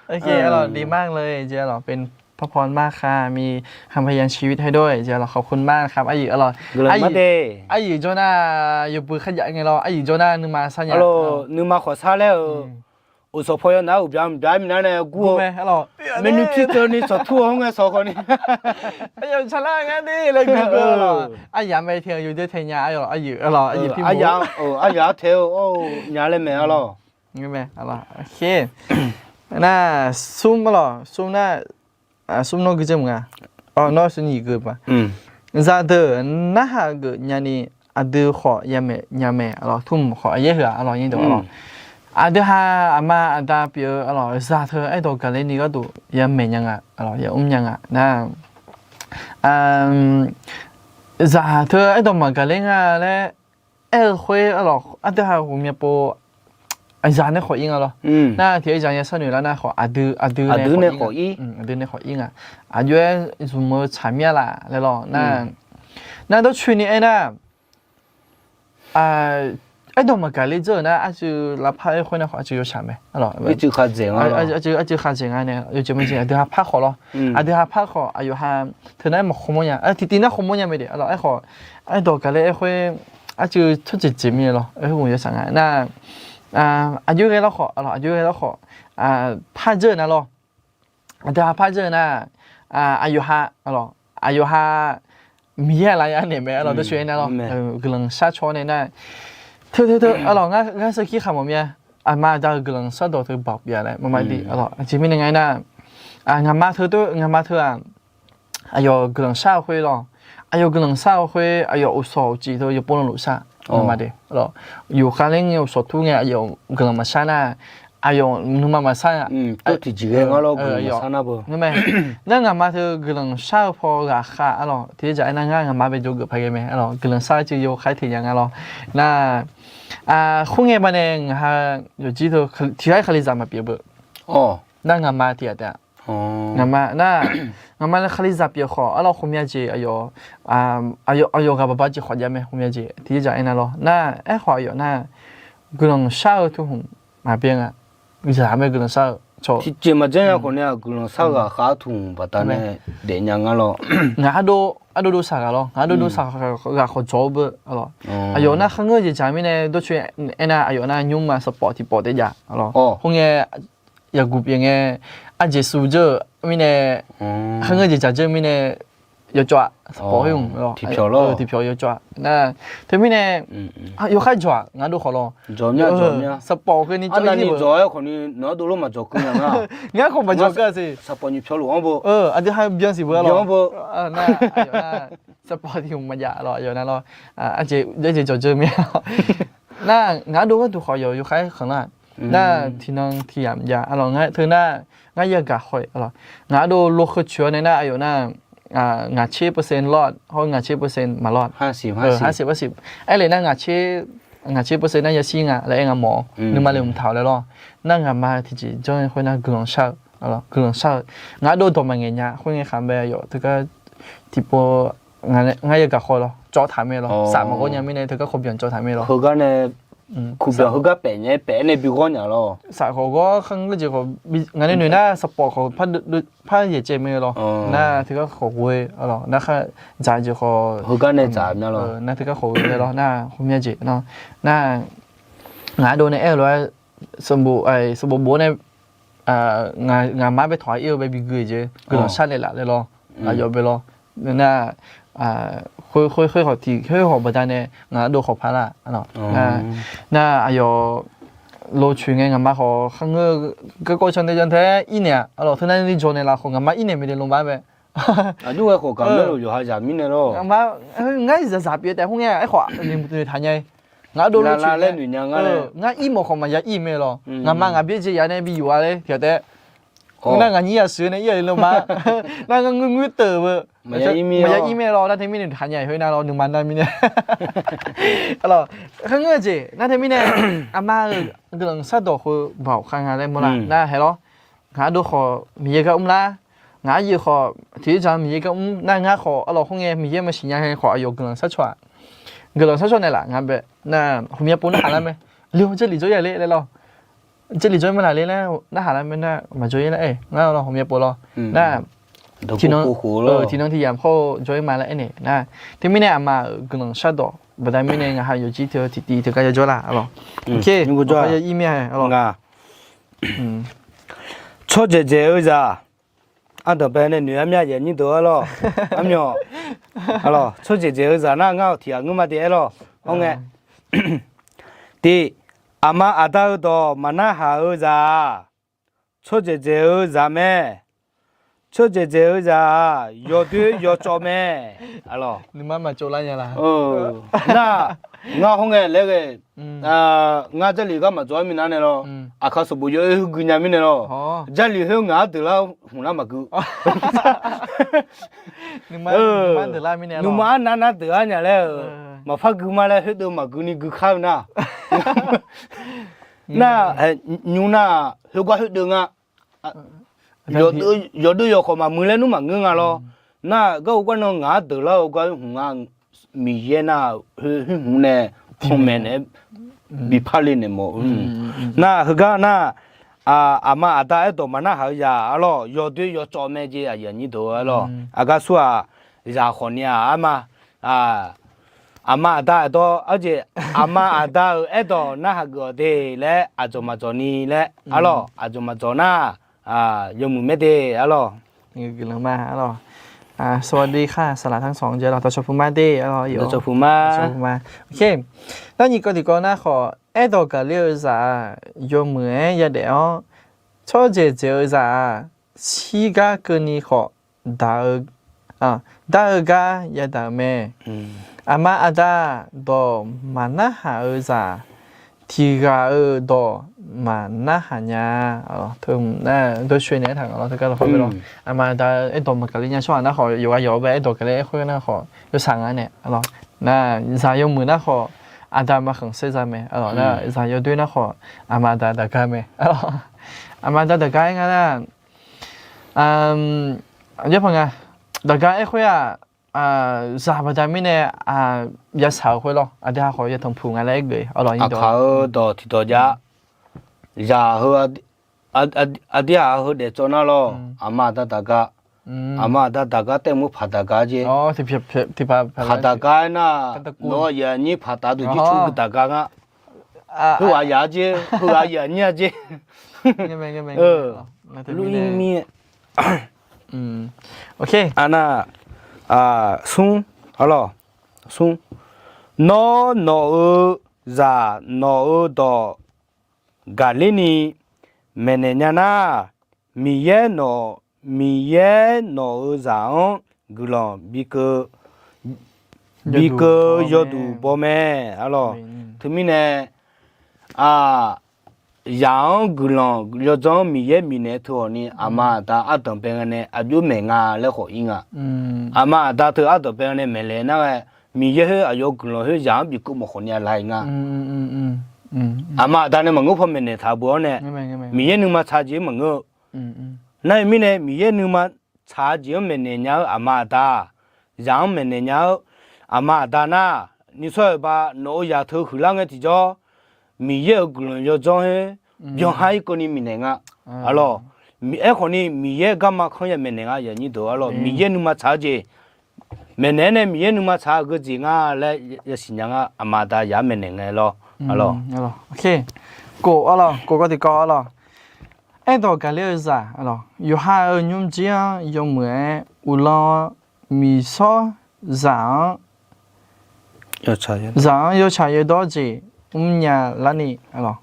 Arlawq, ดีมากเลย jeq arlawq, เป็นพระพรมากครับ มีคำพยานชีวิตให้ด้วย jeq arlawq, ขอบคุณมากนะครับ aqyuif arlawq. Aqyuif jawr nar, yawbui kharjav ngae lawr, aqyuif jawr nar nuima sar nya. Arlawq, nuima khawf sar laer-eu, uqsawq paw yawnav-aer uqbya mqbya-aer minav nae gur-eu mae arlawq. Maeqni pi teu ni sawqtur-awr ngae sawq khawf ni, aqyawf tsaqlar ngar de laer gui-eu arlawq. Aryamq mae tae-eu yawdoer tae nya arlawq, aqyuif arlawq, aqyuif pir, aryamq-anr tae-eu nya laer mae arlawq. Ngar mae, aqlawq, nar smr, aqlawq, smr nar, smr nawr gui dzeur mq nga. Nawr smr nyiq gui ba. Zaqdeuq narhaq geuf nyani aqdui khawf yamaeq nya mae, aqlawq, tmq khawf aqyaer heu-aq, aqlawq, aqdui ha aqma aqda pyeuf-eu, aqlawq, zaq teu aerdawq gaqler ni gharduq yamaeq nya nga, aqlawq, yamr nya nga nar, zaq teu aerdawq maqgaqler nga laer aer-eu khoer, aqlawq, aqdui ha ghawqmya pov aqzaq nae khawf ir nga lawr. Nar tiq aer zaq ya sharnoeq lar nar khawf aqdui, aqdui nae khawf ir nga. Aqjox-aer zmq-eu tsaq mir-a laf laer lawr nar, nar dawrcoeni aernar, aerdawq maqgaqler dzeur-euq nar arcuiv lavpar aer khoer nar khawf arcuiv yawshaq mae. Arcuiv khaerdzaeq nga nae yawjeq maeqjeq aqdui ha par khawf lawr. Aqdui ha par khawf aqyawf ha teu nar aer maqkhawmawr nya, tiqtiv nar khawmawr nya mae de, aqlawq, aerkhawf aerdawq gaqler aer khoer arcuiv tsawrjeuq jeq mirnae lawr, aer khoer ghaq yawshaq nga nar, aqjox ghae lawr khawf, aqlawq, aqjox ghae lawr khawf, par dzeur-eu nar lawr. Aqdui ha par dzeur-eu nar, aqyawf ha, aqlawq, aqyawf ha Miqyaer aqlaf ya naeq mae, aqlawq, dawrcoeni aer nar lawr, guiqlanq shar caw nae nar, teu teu teu, aqlawq, ngar sarkir khaq mawf mir-a. Aqma aqda-euq guiqlanq shardawq teu baoq pyeuf-a laer maqmaq di, aqlawq, aqjeq mirnae nga aernar, ngaqma teu, ngaqma teu-aq, aqyawf guiqlanq shar-eu khoer lawr, aqyawf guiqlanq shar-eu khoer aqyawf uqshawq uqcif teu yawpov navluf shar, ngaqma de, aqlawq, yufkhav ler ngae uqshawq tur ngae aqyawf guiqlanq maqshar nar, aqyawf nuima maqshar-a. Nar ngaqma teu guiqlanq shar-eu paw ghaqkhav, aqlawq, tiqjeqzaq aernar ngar ngaqma bae jawrgeuf paq ghae mae, aqlawq, guiqlanq shar-eu cuiv yawkhav teq nya nga lawr. Nar, khoerngae baqdanae ngaq ha yawqjir teu tiq ghaq kalizaq maqpyeuf beu. Nar ngaqma tiq ghaq taef-a. Ngaqma nar, ngaqma nae kalizaq pyeuf khawf, aqlawq, khoermya jeq aqyawf, aqyawf ghaq baqba jeq khawf jav mae, khoermya jeq tiqjeqzaq aernar lawr. Nar aerkhawf aqyawf nar guiqlanq shar-eu teuhmq maqbyan nga. Zaq mae guiqlanq shar-eu tiqjeq maqjanr nya khawf nae-aq guiqlanq shar-eu ghaqkhav-eu teuhmq baqdanae daefnya nga lawr. Ngaq ardov ardov dov saq ghaq lawr, ngaq ardov dov saq ghaq khawf jawr-eu beu, aqlawq, aqyawf nar kharngeur jeq dzaq mirnae dawrcoeni aernar aqyawf nar nymrma sanqpawf tiqpawf taef jav, aqlawq, khoerngae yaqguq pyeuf ngae, arjeq suv dzeur-euq mirnae, kharngeur jeq dzaq dzeur mirnae, yawcawv-a, sanqpawf khoer-aq, tiqpyawq yawcawv-a nar, teumirnae yawkhav jawq-aq ngaq ardov khawf lawr, sanqpawf khoer ni jawr-ir-eu, ngar khawf maqjawr keuv siq, sanqpawf nyiq pyawq luf-anr beu, aqdui ha byan siq beu-a lawr, sanqpawf tiq hmq maqjav lawr, aqyawf nar lawr, arjeq dzawqdzeur mir-a lawr. Nar ngaq ardov gharduq khawf yawqha khanqlar nar tiqnan tiqyamq jav, aqlawq, ngar teu nar ngar yagaq khawf-eu, aqlawq, ngaq ardov lo kheucoeq-awr nae nar aqyawf nar ngaq tser percent รอด hawr ngaq tser percent ไม่รอด aer le nar ngaq tser percent nar yashir nga laer aer nga mawf-awr nuima le mqtaq-awq laer lawr. Nar ngaqma tiqjeq janr-eu khoer nar guiqlanq shar-eu, guiqlanq shar-eu, ngaq ardov dawq maqngaeq nya khoerngae khaq bae yawf teugar tiqpov ngar yagaq khawf lawr cawv taq mae lawr, saf maqghawr nya mirnae teugar khawf byanq cawv taq mae lawr. Heugar nae kuqbyanq heugar paef nya-aer paef-aer nae bi ghawr nya lawr. Saf khawf ghawr kharngeur jeq khawf ngaq nae noeq nar sanqpawf khawf par yaeq caev mae lawr. Nar teugar khawf ghoe-a lawr, nar khar dzaq jeq khawf heugar nae dzaq nar teugar khawf ghoe-a lawr, nar khoermya jeq nar, nar ngaq ardov nae aer-eu lof-aer sanqbof bof-awr nae ngaqma bae tawq-a ir-eu bae bi gui-eu jeq guiqlanq shar naeqlaf laer lawr, aqyawf bae lawr. Nar khoer khoer khawf tiq khoer khawf baqdanae ngaq ardov khawf par lar. Nar aqyawf lo coeq ngae ngaqma khawf kharngeur garkawv can nae jan tae-aer ir naeq-a, aqlawq, teunav ni jawq naeqlaf khawf ngaqma ir naeq mae de lawr ma bae. Aqjox ghae khawf gaq-eu lof yawqha zaq mirnae lawr. Ngar zaqzaq pyeuf taef khoerngae aerkhawf noeqtaq nya-ir. Ngaq ardov lo coeq ngae ngar ir mawf khawf maqya ir mae lawr. Ngaqma ngaq byaerdzae yaf nae bi yuf-a laer tiqghaq taef-aer nar ngaq nyir yashuif nae ir-a le lawr ma. Nar ngar ngeur ngeur teuv-eu maqya ir mae lawr. Nar teumirnae noeqtaq nya-ir khoer nar lawr nuima nar mirnae. Aqlawq, kharngeur-eu jeq nar teumirnae aqma-euq guiqlanq shardawq heu baoq khav nga laer mawrlar nar hae lawr. Ngaq ardov khawf Miqyaer gar mrlar. Ngaq aryaef khawf tiqjeqzaq Miqyaer gar mr nar ngar khawf aqlawq khoerngae Miqyaer maqsiq nya-aer khawf aqyawf guiqlanq shar caw-aq. Guiqlanq shar caw naeqlaf nga bae nar hmqmya pov narhaq lar mae. Leo jarlif jawr ya ler laer lawr. Jarlif jawr-ir ma laf ler laer narhaq lar mae nar maqjawr-ir lar-aer ngar lawr hmqmya pov lawr. Nar tiqnan tiqyamq hawr-eu jawr-ir ma laer aernaeq nar. Teumirnae aqma-euq guiqlanq shardawq baqda mirnae ngaq ha yawqjir teu tiqtiv teugar yajawr lar aqlawq. Tsawrdzaeq dzaeq-eu zaq. Ardanq bae nae noeq-ar mya jeq nyir deuq-ar lawr. Armyawq, aqlawq, tsawrdzaeq dzaeq-eu zaq nar ngar-awq tiq ghaq ngeur ma de-aer lawr. Hawr ngae, tiq, Aqma aqda-eu dawq maqnarhaq-eu zaq-aq, tsawrdzaeq dzaeq-eu zaq mae. Tsawrdzaeq dzaeq-eu zaq-aq, yawdoer yawcawv mae. Nar, ngar hawr ngae laer ghae, ngar Jarlif gar maqdzawq-ar minav nae lawr, aqkaq sanqbof yawoer gui nya mirnae lawr, Jarlif khoer ngaq-anr deuq lar hmq lar maqgui. Nuima arnav nar deuq-ar nya laer-euq, maqpar gui ma laer khoerdeuv maqgui ni gui kar-eu nar. Nar, nymr nar, khoergar khoerdeuv nga. Yawdeuv yawkhawf maqmuiq laer nmr maqngeur nga lawr. Nar, garhu gar nan ngaq-anr deuq lar-eu gar hmq nga. Miqyaer nar, khoer hmq nae panmaeq naeq-aer bi parle naeq mawf-eu. Nar, heugar nar, aqma aqda aerdawq maqnarhaq-eu zaq-ar lawr, yawdoer yawcawv mae jeq aqyuif aqnyir deuq-ar lawr. Aqgar sur-aq, zaq khawf ni-aq, arma, aqma aqda aqdawr, arjeq, aqma aqda-euq aerdawq narhaq geuf-awq de laer aqdzawq maqdzawq ni laer, ar lawr, aqdzawq maqdzawq nar, yawmuiq mae de, ar lawr. Guiqlanq ma, ar lawr. สวัสดีค่ะ สำหรับทั้งสอง jeq lawr, dawqcawq puq ma de, ar lawr, dawqcawq puq ma. Nar nyiq kawv tiqkawv nar khawf, aerdawq gaqler-eu zaq-aq, yawmuiq-aer yadaef-awr, tsawrdzaeq dzaeq-eu zaq-aq, shirgar keuvni khawf, daq-eu, dar-eu gar yadaq-euq mae. Aqma aqda dawq maqnarhaq-eu zaq, tiq ghaq-euq dawq maqnarhaq nya. Teu, nar, dawrshoe naeq-aer taq nga lawr, teugar lawr khoer lawr. Aqma aqda aerdawq maqgaqler nya tsawrhaq nar khawf, yawqghaq yawq-eu bae aerdawq gaqler-aer khoer nar khawf, yawshaq nga nae, ar lawr. Nar, zaq yawmuiq nar khawf, aqda maqkhanq saer za mae, ar lawr. Nar, zaq yawdoer nar khawf, aqma aqda daqgar mae, ar lawr. Aqma aqda daqgar-aer nga nar, yaerpanq nga, daqgar-aer khoer-aq, zaq baqda mirnae yashaq-euq khoer lawr, aqdui ha khawf yatanq puq nga laer aergeuf-ir, ar lawr. Aqkaq-eu dawq tiqdawq jav, zaq heu, aqdui ha heu daefcawv nar lawr, aqma aqda daqgar, aqma aqda daqgar taef mur paq daqgar jer. Paq daqgar-aer nar, nawq-eu aqyuif aqnyir paq taf duq jir tsov gui daqgar nga. Heughaq yaf-ar jer, heughaq yaf nyir-a jer. Lur-ir mir-aer. Arnar, smr, ar lawr, smr. Nawr nawq-eu zaq nawq-eu dawq gaqler ni maeqnaeq nya nar, Miqyaer nawq, Miqyaer nawq-eu zaq-anr guiqlanq bi keuv, bi keuv yawduq baw mae, ar lawr. Teumirnae, zaq-anr guiqlanq yawdzanr-anr Miqyaer bifnaeq-eu teu hawq ni, aqma aqda ardanq bae ngae nae aqjox maeq nga laer khawf ir nga. Aqma aqda teu ardanq bae ngae nae maeqnaeq nar ghae, Miqyaer khoer aqyawf-eu guiqlanq khoer zaq-anr bifkeuv mawf khawf ni-a laq-ir nga. Aqma aqda nae maqngeur paw maeqnaeq taq beu-awr nae, Miqyaer nuima tsaq jeq-anr maqngeur-eu. Nar-eu mirnae, Miqyaer nuima tsaq-eu jeq-anr maeqnaeq nya-eu aqma aqda, zaq-anr maeqnaeq nya-eu aqma aqda nar, nishawr-euq ba nawq-eu zaq teu huiqlar ngae tiqjawr, Miqyaer-euq guiqlanq yawdzanr khoer byanhar-ir keuvni bifnaeq nga. Ar lawr, aerkhawf ni Miqyaer garma kanr ya maeqnaeq nga, aqyuif aqnyir deuq, ar lawr. Miqyaer nuima tsaq-eu jeq maeqnaeq-aer nae Miqyaer nuima tsaq-eu geujeq nga laer yasiq nya nga, aqma aqda yaq-anr maeqnaeq ngae lawr. Ar lawr, kof, ar lawr, kof kawv tiqkawv, ar lawr. Aerdawq gaqler-eu zaq, ar lawr, yawqha-euq nymrjir-anr yawmuiq-aer uqlan-awr, miqshawr zaq-anr, zaq-anr yawtsaq yawdawr jeq mrnya larni, ar lawr.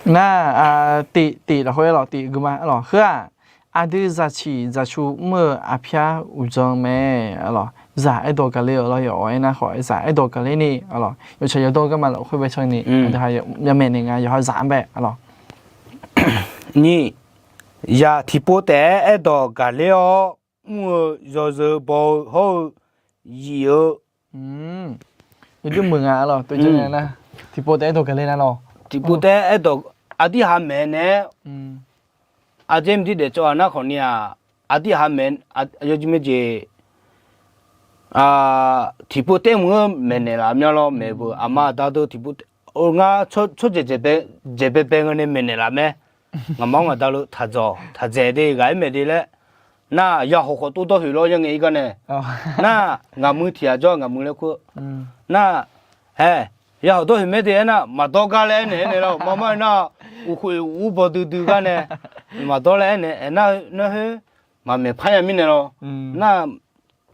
Nar, tif, tif lafkhoer, ar lawr, tif guima, ar lawr, heu-aq, aqdui zaqciq zaqcu mr-eu aqpyar uqdzan mae, ar lawr. Zaq aerdawq gaqler-eu lawr, yawf-awr aernar khawf, zaq aerdawq gaqler ni, ar lawr, yawtsaq yawdawr garma lafkhoer baetsanni, aqdui ha yamaeq naeq nga, yawqha zaq-anr bae, ar lawr. Nyiq, zaq tiqpov taef-aer aerdawq gaqler-awr mr-eu yawzeu baw-eu hawr-eu zif-eu, yawjawr meuq nga, ar lawr, tiqpov taef-aer aerdawq gaqler nar lawr. Tiqpov taef-aer aerdawq aqdir ha maeqnaeq-aer, aqjeq mqdir daefcawv-a nar khawf ni-aq, aqdir ha maeq, yawjir maejeq, tiqpov taef meuq-anr maeqnaeq laf myanr lawr maeq beu, aqma aqda deuq tiqpov, ngar tsawrdzaeq dzaeqbae bae ngae nae maeqnaeq laf mae. Ngaqma-anr ngaqda luf taqdzawq taqdzaeq de, ghaq-aer maeq de laer. Nar, yahaw khawf tov dawr hoeq lawr yangae ir gar nae. Nar, ngaqmuiq tiq ghaq jawr ngaqmuiq laer kur. Nar, hae, yahaw dawr hoeq mae de aernar, maqdawr gar laer aernaeq aernaeq lawr, maqmar-eu nar, uqkhoeq uqur baw duidui gar nae, maqdawr laer aernaeq, aernar, nar khoer, maqmaeq par nya mirnae lawr. Nar,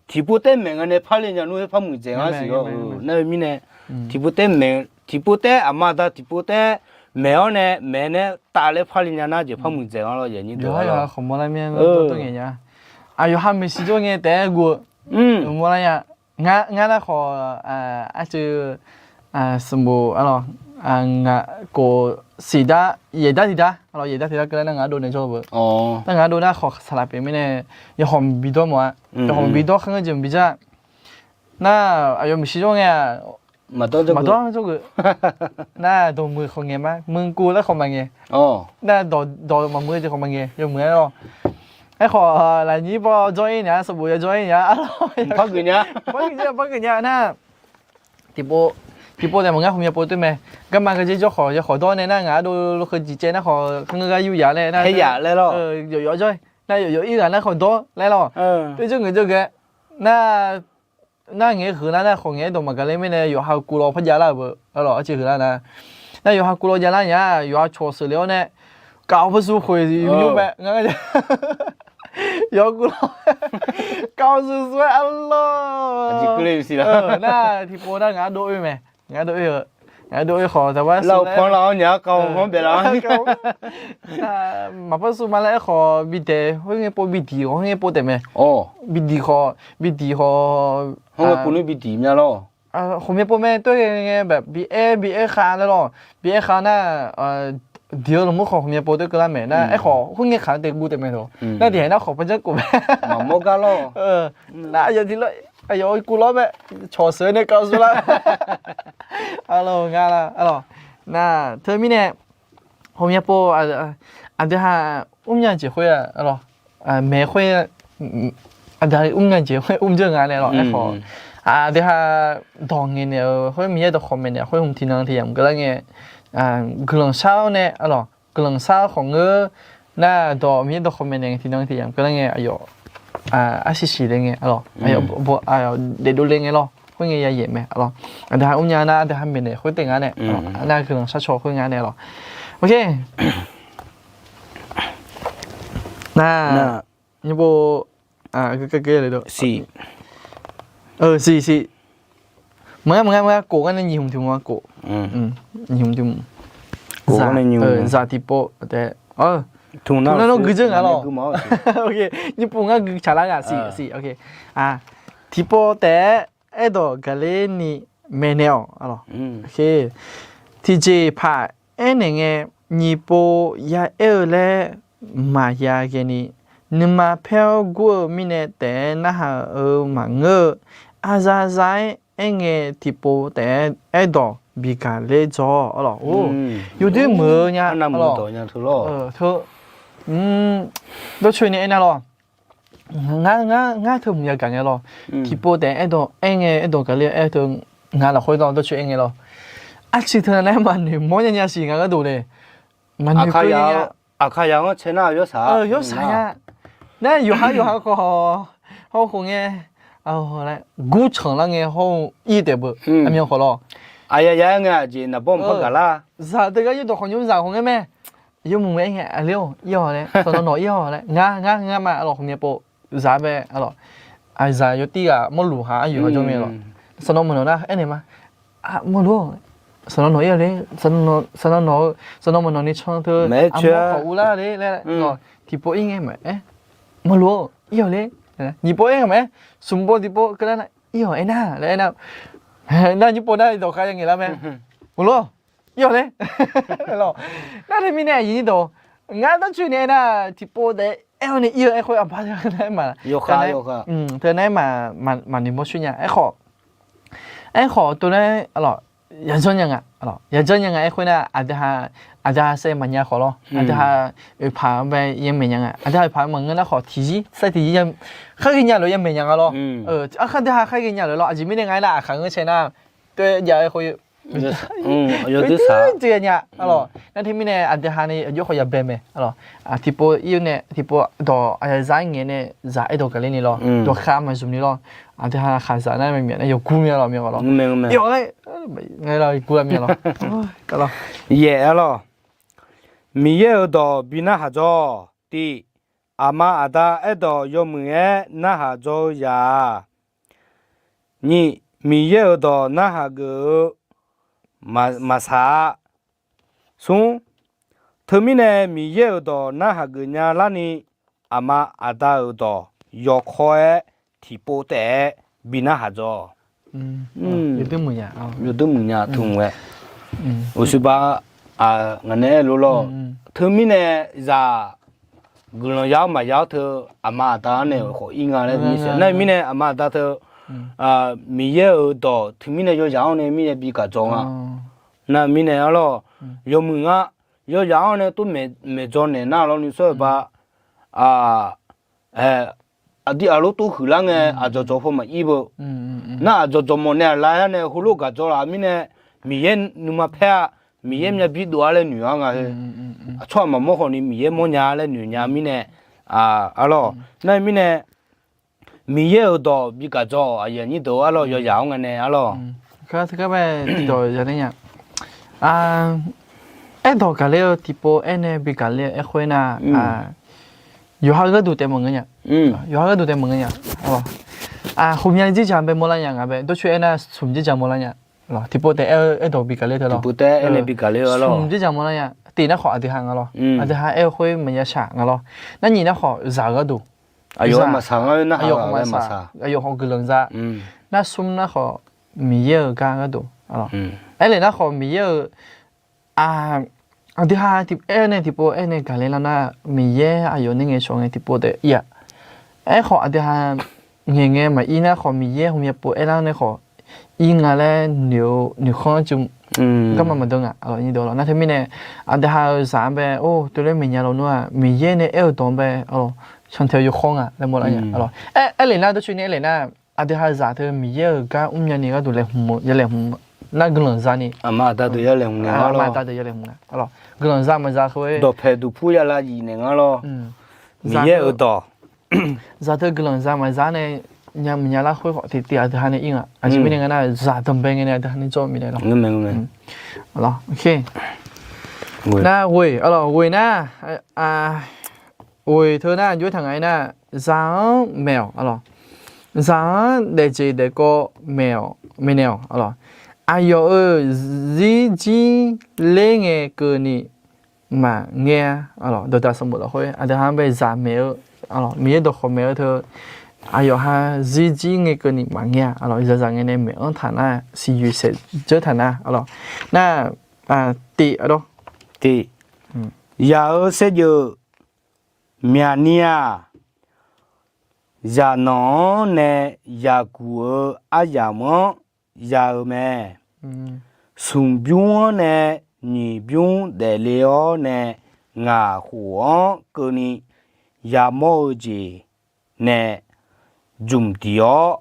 tiqpov taef maeq ngae nae parle nya nmr khoer par muiqdzaeq ngar siq lawr. Nar khoer mirnae, tiqpov taef maeq, tiqpov taef-aer aqma aqda tiqpov taef-aer maeq-awr nae maeq nae taf laer par li nya nar jeq par muiqdzaeq-anr lawr. Yawqha yawqha khawqmawr lar mir-aer dawr dawr ngaeq nya. Aq, yawqha maeqshi jawr ngae taef-aer guv-eu mawr lar nya. Ngar nar khawf arcuiv sanqbof arlawq, ngaq kof siqdar yaeqdar tiqdar arlawq, yaeqdar tiqdar keuvlar nar ngaq ardov nae jawr-eu beu. Nar ngaq ardov nar khawf saqlaq pyeuf mirnae yawkhawf maqbi dawr mawf-a. Yawkhawf maqbi dawr khaer ngeur jeq maqbi dzar. Nar aqyawf maeqshi jawr ngae-aq, maqdawr jawr geuf. Nar dawqmuiq khawf ngaeq ma, muiq kuv laer khawf maqngaeq. Nar dawq maqmuiq-eu jeq khawf maqngaeq, yawmuiq-aer lawr. Aerkhawf lafnyir baw jawr-ir nya, sanqbof ya jawr-ir nya arlawq. Par geuf nya nar, tiqpov, tiqpov taef maqngeur, khawf myav pov teu mae. Garma gardzer jawr khawf yawkhawf dawr nae nar ngaq ardov heu jeq caev nar khawf kharngeur gar yur yaf laer nar, yawf yawf jawr-ir, nar yawf yawf-ir ghaq nar khawf dawr laer lawr. Teu jawr ngeur jawr ghae nar, nar ngaeq-aer huiq lar nar khawf ngaeq-aer dawq maqgaq ler mirnae yawqha-eu kuv law par jav lar-euq beu arlawq, arciv huiq lar nar. Nar yawqha kuv law jav lar nya, yawqha cawq sheuqle-awr nae kawq parshuv khoeq nymr mae. Yawqha kuv law kawq sheuq sheuq-aer arlawq. Nar tiqpov nar ngaq ardov oe mae. Ngaq ardov oe-eu, ngaq ardov oe khawf taq par lar-awr nya, kawq-anr baeq lar-awr maqpar shuv ma laer aerkhawf bidaeq khoerngae pov bidiq khawf khoerngae pov taef mae. Bidiq khawf, bidiq khawf, khoerngae pov nmr bidiq mya lawr. Khawf myav pov mae, tov ghae ngae bae bi aer bi aer khav laer lawr. Bi aer khav nar, diq-eu lmqmr khawf khawf myav pov tov keuvlar mae nar, aerkhawf khoerngae khav-anr taef guv taef mae tawq. Nar diq haeq nar khawf par janr khof mae. Maqmawr gar lawr. Nar aqyawf tiq lawr, aqyawf kuv lawr mae. Cawq sheuq nae kawv sheuq lar. Arlawq nga la arlawq. Nar teumirnae khawf myav pov, aqdui ha mrnya jeq khoer-a arlawq, maeq khoer, aqdui ha mrnya jeq khoer mrjeur nga nae lawr. Aerkhawf aqdui ha dawq ngaeqnaeq-euq khoer Miqyaer dawqkawq maeqnaeq khoer hmq tiqnan tiq yamq keuvlar ngae, guiqlanq shar-awr nae arlawq, guiqlanq shar khawf ngeur nar dawq Miqyaer dawqkawq maeqnaeq tiqnan tiq yamq keuvlar ngae aqyawf arsiq siq le ngae arlawq, daefdov le ngae lawr. Khoerngae yayaeq mae arlawq. Aqdui ha mrnya nar aqdui ha maeqnaeq khoer taef nga nae, nar guiqlanq shar caw khoer nga nae lawr. Nar, nymr bo, siq, siq, siq. Maqngar maqngar maqngar kof ngar nae nyiq hmq tiq hmq-a kof. Nyiq hmq tiq hmq. Zaq tiqpov taef. Tmq nar nawr gui dzeur nga lawr. Nymr pov ngar gui tsaq lar nga siq siq. Tiqpov taef-aer aerdawq gaqler ni maeqnaeq-awq. Tiqjeq paq aernaeq ngae, nyiq pov ya aer-eu laer maqya ghae ni, nuima paer-awr gur-eu mirnae taef-aer narhaq-eu maqngeur-eu, aqzaqzaq-aer aerngae tiqpov taef-aer aerdawq bi gaqler dzaw-awq lawq. Yawdoer muiq-eu nya. Dawrcoeni aernar lawr. Ngar, ngar teu hmq yagaq ngae lawr. Tiqpov taef-aer aerdawq aerngae aerdawq gaqler-eu aer teu, ngar lafkhoer dawrcoeni aerngae lawr. Arciv teunav nar maqnoeq mawr nya nya siq nga gharduq le. Maqnoeq keuv nya. Aqkaqyaq-anr cae nar yawsaq, yawsaq nya. Nar yawqha yawqha khawf hawkhof ngae, gurtsanq lar ngae hawr-eu ir taef beu. Aqmyan khawf lawr. Aqyaq yaq-aer ngae aqjeq naqbawr mq par gaq lar. Zaq teugar yurdawq khawf nymr zaq khawf ngae mae. Yawmuiq aer ngae aqler-awq ir-awq laer, sanqnawv nawq ir-awq laer, ngar ngar ngar ma arlawq khawf myav pov zaq bae arlawq. Aqzaq yawtir ghaq mawrluf ha aryoeq ha jawr mae lawq. Sanqnawv maqnawq nar aernaeq ma. Mawrluf-awq, sanqnawv nawq ir-awq le, sanqnawv nawq-eu, sanqnawv maqnawq ni can teu aqmawr khawf uvlar le laer lawq. Tiqpov ir ngae maqaer, mawrluf-awq ir-awq le. Nyiq pov ir ngae maqaer, smq pov tiqpov keuvlar nar ir-awq aernar laer aernar, nar nymr pov nar dawqkhav ya ngaeq lar mae. Mawrluf-awq ir-awq le. Nar teumirnae aqyuif nyir dawq, ngar dawrcoeni aernar tiqpov taef-aer aer-awr nae ir-eu aer khoer aqbar teunav-aer ma, teunav-aer maqnoeq mawr coer nya. Aerkhawf, aerkhawf teunav-aer arlawq, yadzanr nya nga, yadzanr nya nga aer khoer nar, aqdui ha saev maqnya khawf lawr, aqdui ha oeqpaq-anr bae yamaeq nya nga. Aqdui ha oeqpaq maqngeur nar khawf tiqzir saev tiqzir kharghae nya lof yamaeq nya nga lawr. Aqdui ha kharghae nya lof lawr, aqjeq mirnae nga aernar aqkaq ngeur cae nar, teu jav-aer khoer yawdui saq nya arlawq. Nar teumirnae aqdui ha ni aqjox khawf yabae mae arlawq. Tiqpov ir-eu nae tiqpov dawq aqzaq-aer ngaeq nae zaq aerdawq gaqler ni lawr, dawqkhav maqzmq ni lawr. Aqdui ha khaqzaq nar maqmyaq nae yawgur mya lawq, mya lawq. Yaef arlawq, Miqyaer-euq dawq bi narhaq dzawr. Tiq, aqma aqda aerdawq yawmuiq-aer narhaq dzawr-eu yaq-aq. Nyiq, Miqyaer-euq dawq narhaq geuf-eu maqsaq-a. Smr, teumirnae Miqyaer-euq dawq narhaq geuf nya larni, aqma aqda-euq dawq yawkawr-aer tiqpov taef-aer bi narhaq dzawr. Yawdui muiq nya tmq-aer, uqshoe ba, ngaq nae aer lof lawr. Teumirnae zaq guiqlanq ya-awr maqya-awr teu, aqma aqda-anr nae khawf ir nga laer bi saef nar-eu mirnae, aqma aqda teu Miqyaer-euq dawq teumirnae yawzaq-anr nae mirnae bi gaq dzawr nga. Nar-eu mirnae arlawr, yawmuiq nga, yawzaq-anr nae tov maeqdzaw naeq nar lawr nuisar-eu ba, aqdui aqlof tov huiqlar ngae aqdzawq dzawq paw maqir beu. Nar aqdzawq dzawq mawf nae aqlar-aer nae heulof gaq dzawr laf-eu mirnae, Miqyaer nuima paer-a, Miqyaer myav bir dov-ar laer noeq-ar nga heu. Aqtsawrhaq maqmawr khawfni Miqyaer mawrnya laer noeq nya mirnae, arlawr, nar-eu mirnae, Miqyaer-euq dawq bi gaq dzawr-awq, aqyuif aqnyir deuq arlawr, yawzaq-anr ngae nae arlawr. Aerdawq gaqler-eu tiqpov aernae bi gaqler-eu aerkhoer nar, yawqha-eu gharduq taef maqngeur nya. Yawqha-eu gharduq taef maqngeur nya. Khof myav dzerdzaq bae mawrlar nya nga bae, dawrcoer aernar smq dzerdzaq mawrlar nya. Tiqpov taef aer-eu aerdawq bi gaqler teu lawr. Smq dzerdzaq mawrlar nya. Tiq nar khawf aqdui ha nga lawr. Aqdui ha aer-eu khoer maqya shaq nga lawr. Nar nyiq nar khawf zaq-eu gharduq. Aqyawf maqsaq, aqyawf khawf guiqlanq za. Nar smr nar khawf Miqyaer-euq gar gharduq. Aerler nar khawf Miqyaer-euq aqdui ha aer nae tiqpov aernae gaqler lar nar, Miqyaer aqyawf nae ngaeqshawq ngae tiqpov taef ir-aq. Aerkhawf aqdui ha ngaeq ngae maqir nar khawf Miqyaer hmqmya pov aerlar nae khawf ir nga laer noeq-eu noeqkhanr cuiv garma maqdeuv nga. Nar teumirnae aqdui ha-eu zaq-anr bae or teulof maeqnya lawnmr-aq, Miqyaer nae aer-eu dawq-anr bae shantae-eu yawkhawr nga laer mawrlar nya. Aerler nar dawrcoeni aerler nar, aqdui ha zaq teu Miqyaer-euq gar mrnya ni gharduq laeqhmq-eu ya laeqhmq nar guiqlanq za ni, aqma aqda deuq ya laeqhmq nga. Guiqlanq za maqza khoer dawqpaeq duqpur ya lav yif naeq ngar lawr. Miqyaer-euq dawq zaq teu guiqlanq za maqza nae nya maqnya lar khoer khawf tiqtiv aqdui ha nae ir nga. Aqjeq mirnae nga nar zaq danqbae ngae nae aqdui ha nae jawr-eu mirnae lawr. Nar ghoe, ghoe nar, ghoe teu nar jov-aer taq nga aernar, zaq-anr maeq-awq. Zaq-anr daefjeq daefkawv maeq-awq, maeqnaeq-awq. Aqyawf-euq zirjir ler ngae keuvni maqngaer-a. Dawqdaq sanqbof lafkhoer aqdui ha-anr bae zaq maeq-eu, Miqyaer dawqkhawq maeq-eu teu, aqyawf ha zirjir ngae keuvni maqngaer-a. Zaqzaq ngae nae maeq-anr taq nar, siqyoeq saef dzeur taq nar, nar, tiq, tiq, yaq-euq saevdzeuf myaqni-aq, zaqnanq-anr nae yaqguq-eu aryamq-anr ya-eu mae. Smqbymr-anr nae nyiqbymr daefle-awr nae, ngaq khof-anr keuvni yamawr-eu jeq nae jmq diq-awr,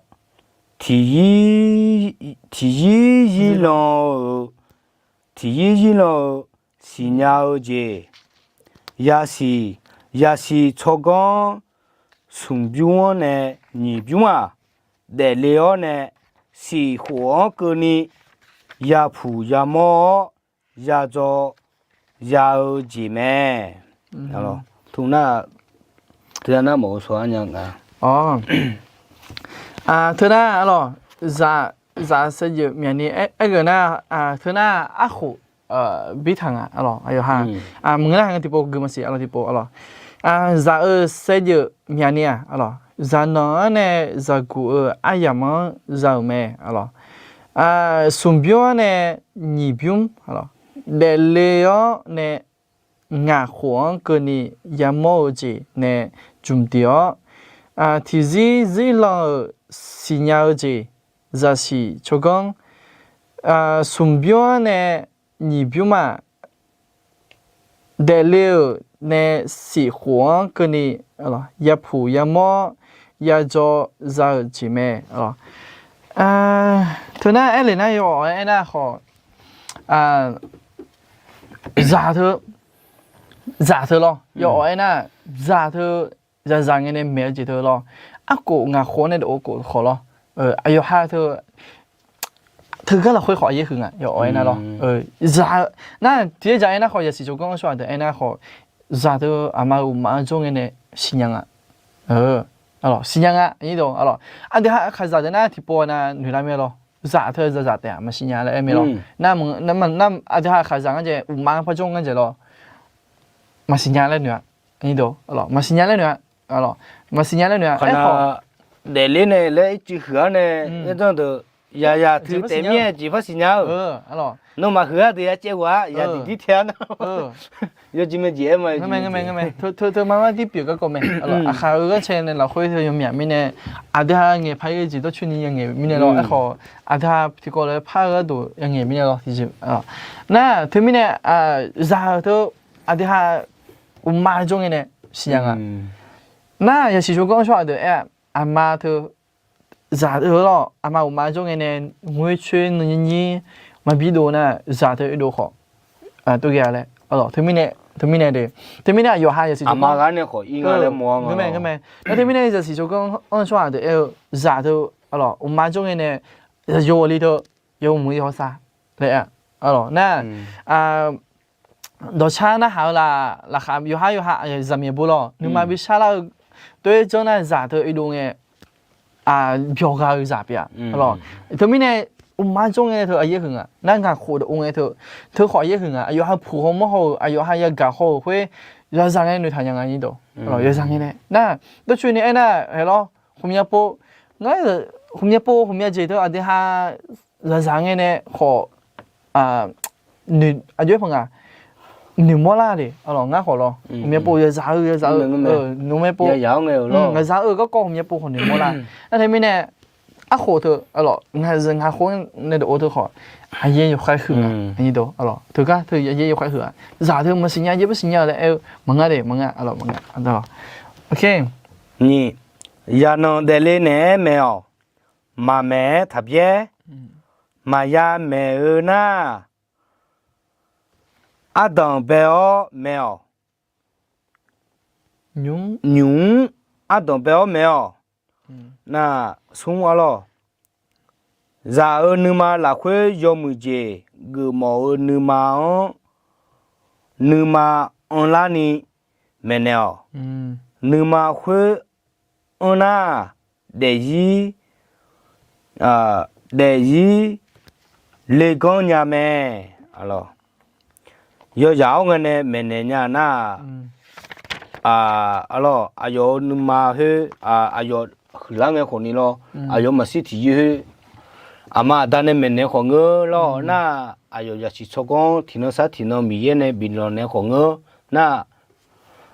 tiqzir zirlan-eu, tiqzir zirlan-eu siqnya-eu jeq, yasiq, yasiq tsawrganr smqbymr-anr nae nyiqbymr-aq, daefle-awr nae siq khof-anr keuvni yapuq yamawr-awr, yadzaw ya-eu jeq mae. Teu nar, teu nar mawf-eu shawr-ar nya nga. Teu nar arlawq, zaq saevdzeuf myaqni aergeuf nar, teu nar arkhof birtaq nga arlawq, aqyawf ha. Maqngeur nar ha nga tiqpov gui maqsiq arlawq tiqpov arlawq. Zaq-euq saevdzeuf myaqni-aq arlawq, zaqnanq-anr nae zaqguq-euq aryamq-anr za-euq mae arlawq. Smqbymr-anr nae nyiqbymr daefle-awr nae ngaq khof-anr keuvni yamawr-eu jeq nae jmq diq-awr, tiqzir zirlan-euq siqnya-eu jeq, zaqsiq tsawrganr, smqbymr-anr nae nyiqbymr-aq, daefle-euq nae siq khof-anr keuvni yapuq yamawr yadzaw za-euq jeq mae. Teu nar aerler nar yawawf-aer aernar khawf, zaq teu, zaq teu lawr yawawf-aer aernar, zaq teu, zaqzaq ngae nae maeq-eu jeq teu lawr, arkhof ngaq khof-anr nae dov-eu khof khawf lawr, aqyawf ha teu teugar lafkhoer khawf aqyaer huiq nga yawawf-aer aernar lawr. Zaq-eu nar tiqyaer jaq aernar khawf yasiq tsawrganr-anr shawr-aq deuq aernar khawf, zaq teu aqma uqmaf-anr jawr ngae nae siqnya nga. Siqnya nga. Aqdui ha aqkaqzaq deuq nar tiqpov nav noeqlar mae lawr. zaq teu zaqzaq taef-aq maqsiq nya laer aer mae lawr. Nar, nar aqdui ha khaqzaq ngar jae uqma par jawr ngar jae lawr. Maqsiq nya laer noeq-a. Maqsiq nya laer noeq-a. Maqsiq nya laer noeq-a. Aerkhawf, daefler nae laer ircuf huiq-awr nae, aerdanr deuq yaqyaq tui taef mir-aer jeq par siqnya-eu. Nawmaf huiq-a deuq ya caev ghawq-a, yaqdiq dir taef-a nar. Yawjeq mae jeq aer ma. Teu mar mar dir pyeuf garkawv mae. Aqkhaq-eu ghanrcae nae lafkhoer teu yawmyaq mirnae, aqdui ha ngaeq paq-ir-eu jeq dawrcoeni ya ngaeq mirnae lawr. Aerkhawf, aqdui ha tiqkawv lof-aer par-eu gharduq ya ngaeq mirnae lawr. Nar teumirnae, zaq-euq teu aqdui ha uqma jawr ngae nae siqnya nga. Nar yasiq shawrganr-anr shawr-aq deuq aer-a, aqma teu zaq-eu lawr, aqma uqma jawr ngae nae ngoer coer nuinyir nyir maqbi dov nar, zaq teu oedov khawf tov ghae-a laer. Teumirnae, teumirnae de, teumirnae aqyawf ha yasiq shawrganr-anr shawr-aq deuq aer-eu, zaq teu uqma jawr ngae nae, zaq teu aqyawf uqma jawr ngae nae, yawqli teu yawmuiq yawsav laer-a. Nar, dawqcar narhaq-eu laqkhaq yawqhar yawqha zaqmiq bo lawr, nuima bi sharlar-eu doer janr nar zaq teu oedov ngae byawq gha-eu zaq pyeuf-a. Teumirnae uqma jawr ngae nae teu aqyaer huiq nga. Nar ngaq khof dawq-eu ngae teu, teu khawf aqyaer huiq nga. Aqyawf ha puq haw mawr haw-euq, aqyawf ha yagaq haw-euq khoer, yawzaq ngae noeqtaq nya nga nyir dawq. Yawzaq ngae nae nar, dawrcoeni aernar hae lawr, khmqmya pov, ngar, khmqmya pov khmqmya jeq teu aqdui ha zaqzaq ngae nae khawf, aqjox-aer paq nga, noeqmawr lar de. Ngar khawf lawr, khmqmya pov yawzaq-eu yawzaq-eu, noeqmawr pov, ngaqzaq-eu garkawv khmqmya pov khawf noeqmawr lar. Nar teumirnae arkhof teu, ngaq khof nae dawq-eu teu khawf, aqyaer yawkhaer huiq nga. Teugar teu aqyaer yawkhaer huiq-a. Zaq teu maqsiq nya, yaer maqsiq nya-eu laer aer-eu maqngeur de, maqngeur, maqngeur. Nyiq, yaqnanq daefle naeq-aer maeq-awq. Maqmaeq-aer taqbyaer. Maqya maeq-eu nar, ardanq bae-awr maeq-awq. Nymq-mr ardanq bae-awr maeq-awq. Nar, smr arlawr, zaq-euq nuima lafkhoer yawmuiq jeq geufmawf-eu nuima-anr, nuima anrlarni maeqnaeq-awq. Nuima khoer anr nar, daefzir, daefzir leganr nya mae. Yawzaq-awr ngae nae maeqnaeq nya nar, arlawr, aqyawf-euq nuima khoer, aqyawf huiqlar ngae khawfni lawr, aqyawf maqshir tiqyir khoer, aqma aqda nae maeqnaeq khawf ngeur lawr nar, aqyawf zaqsiq tsawrganr tiqnan sar tiqnan Miqyaer nae biflanq naeq khawf ngeur nar,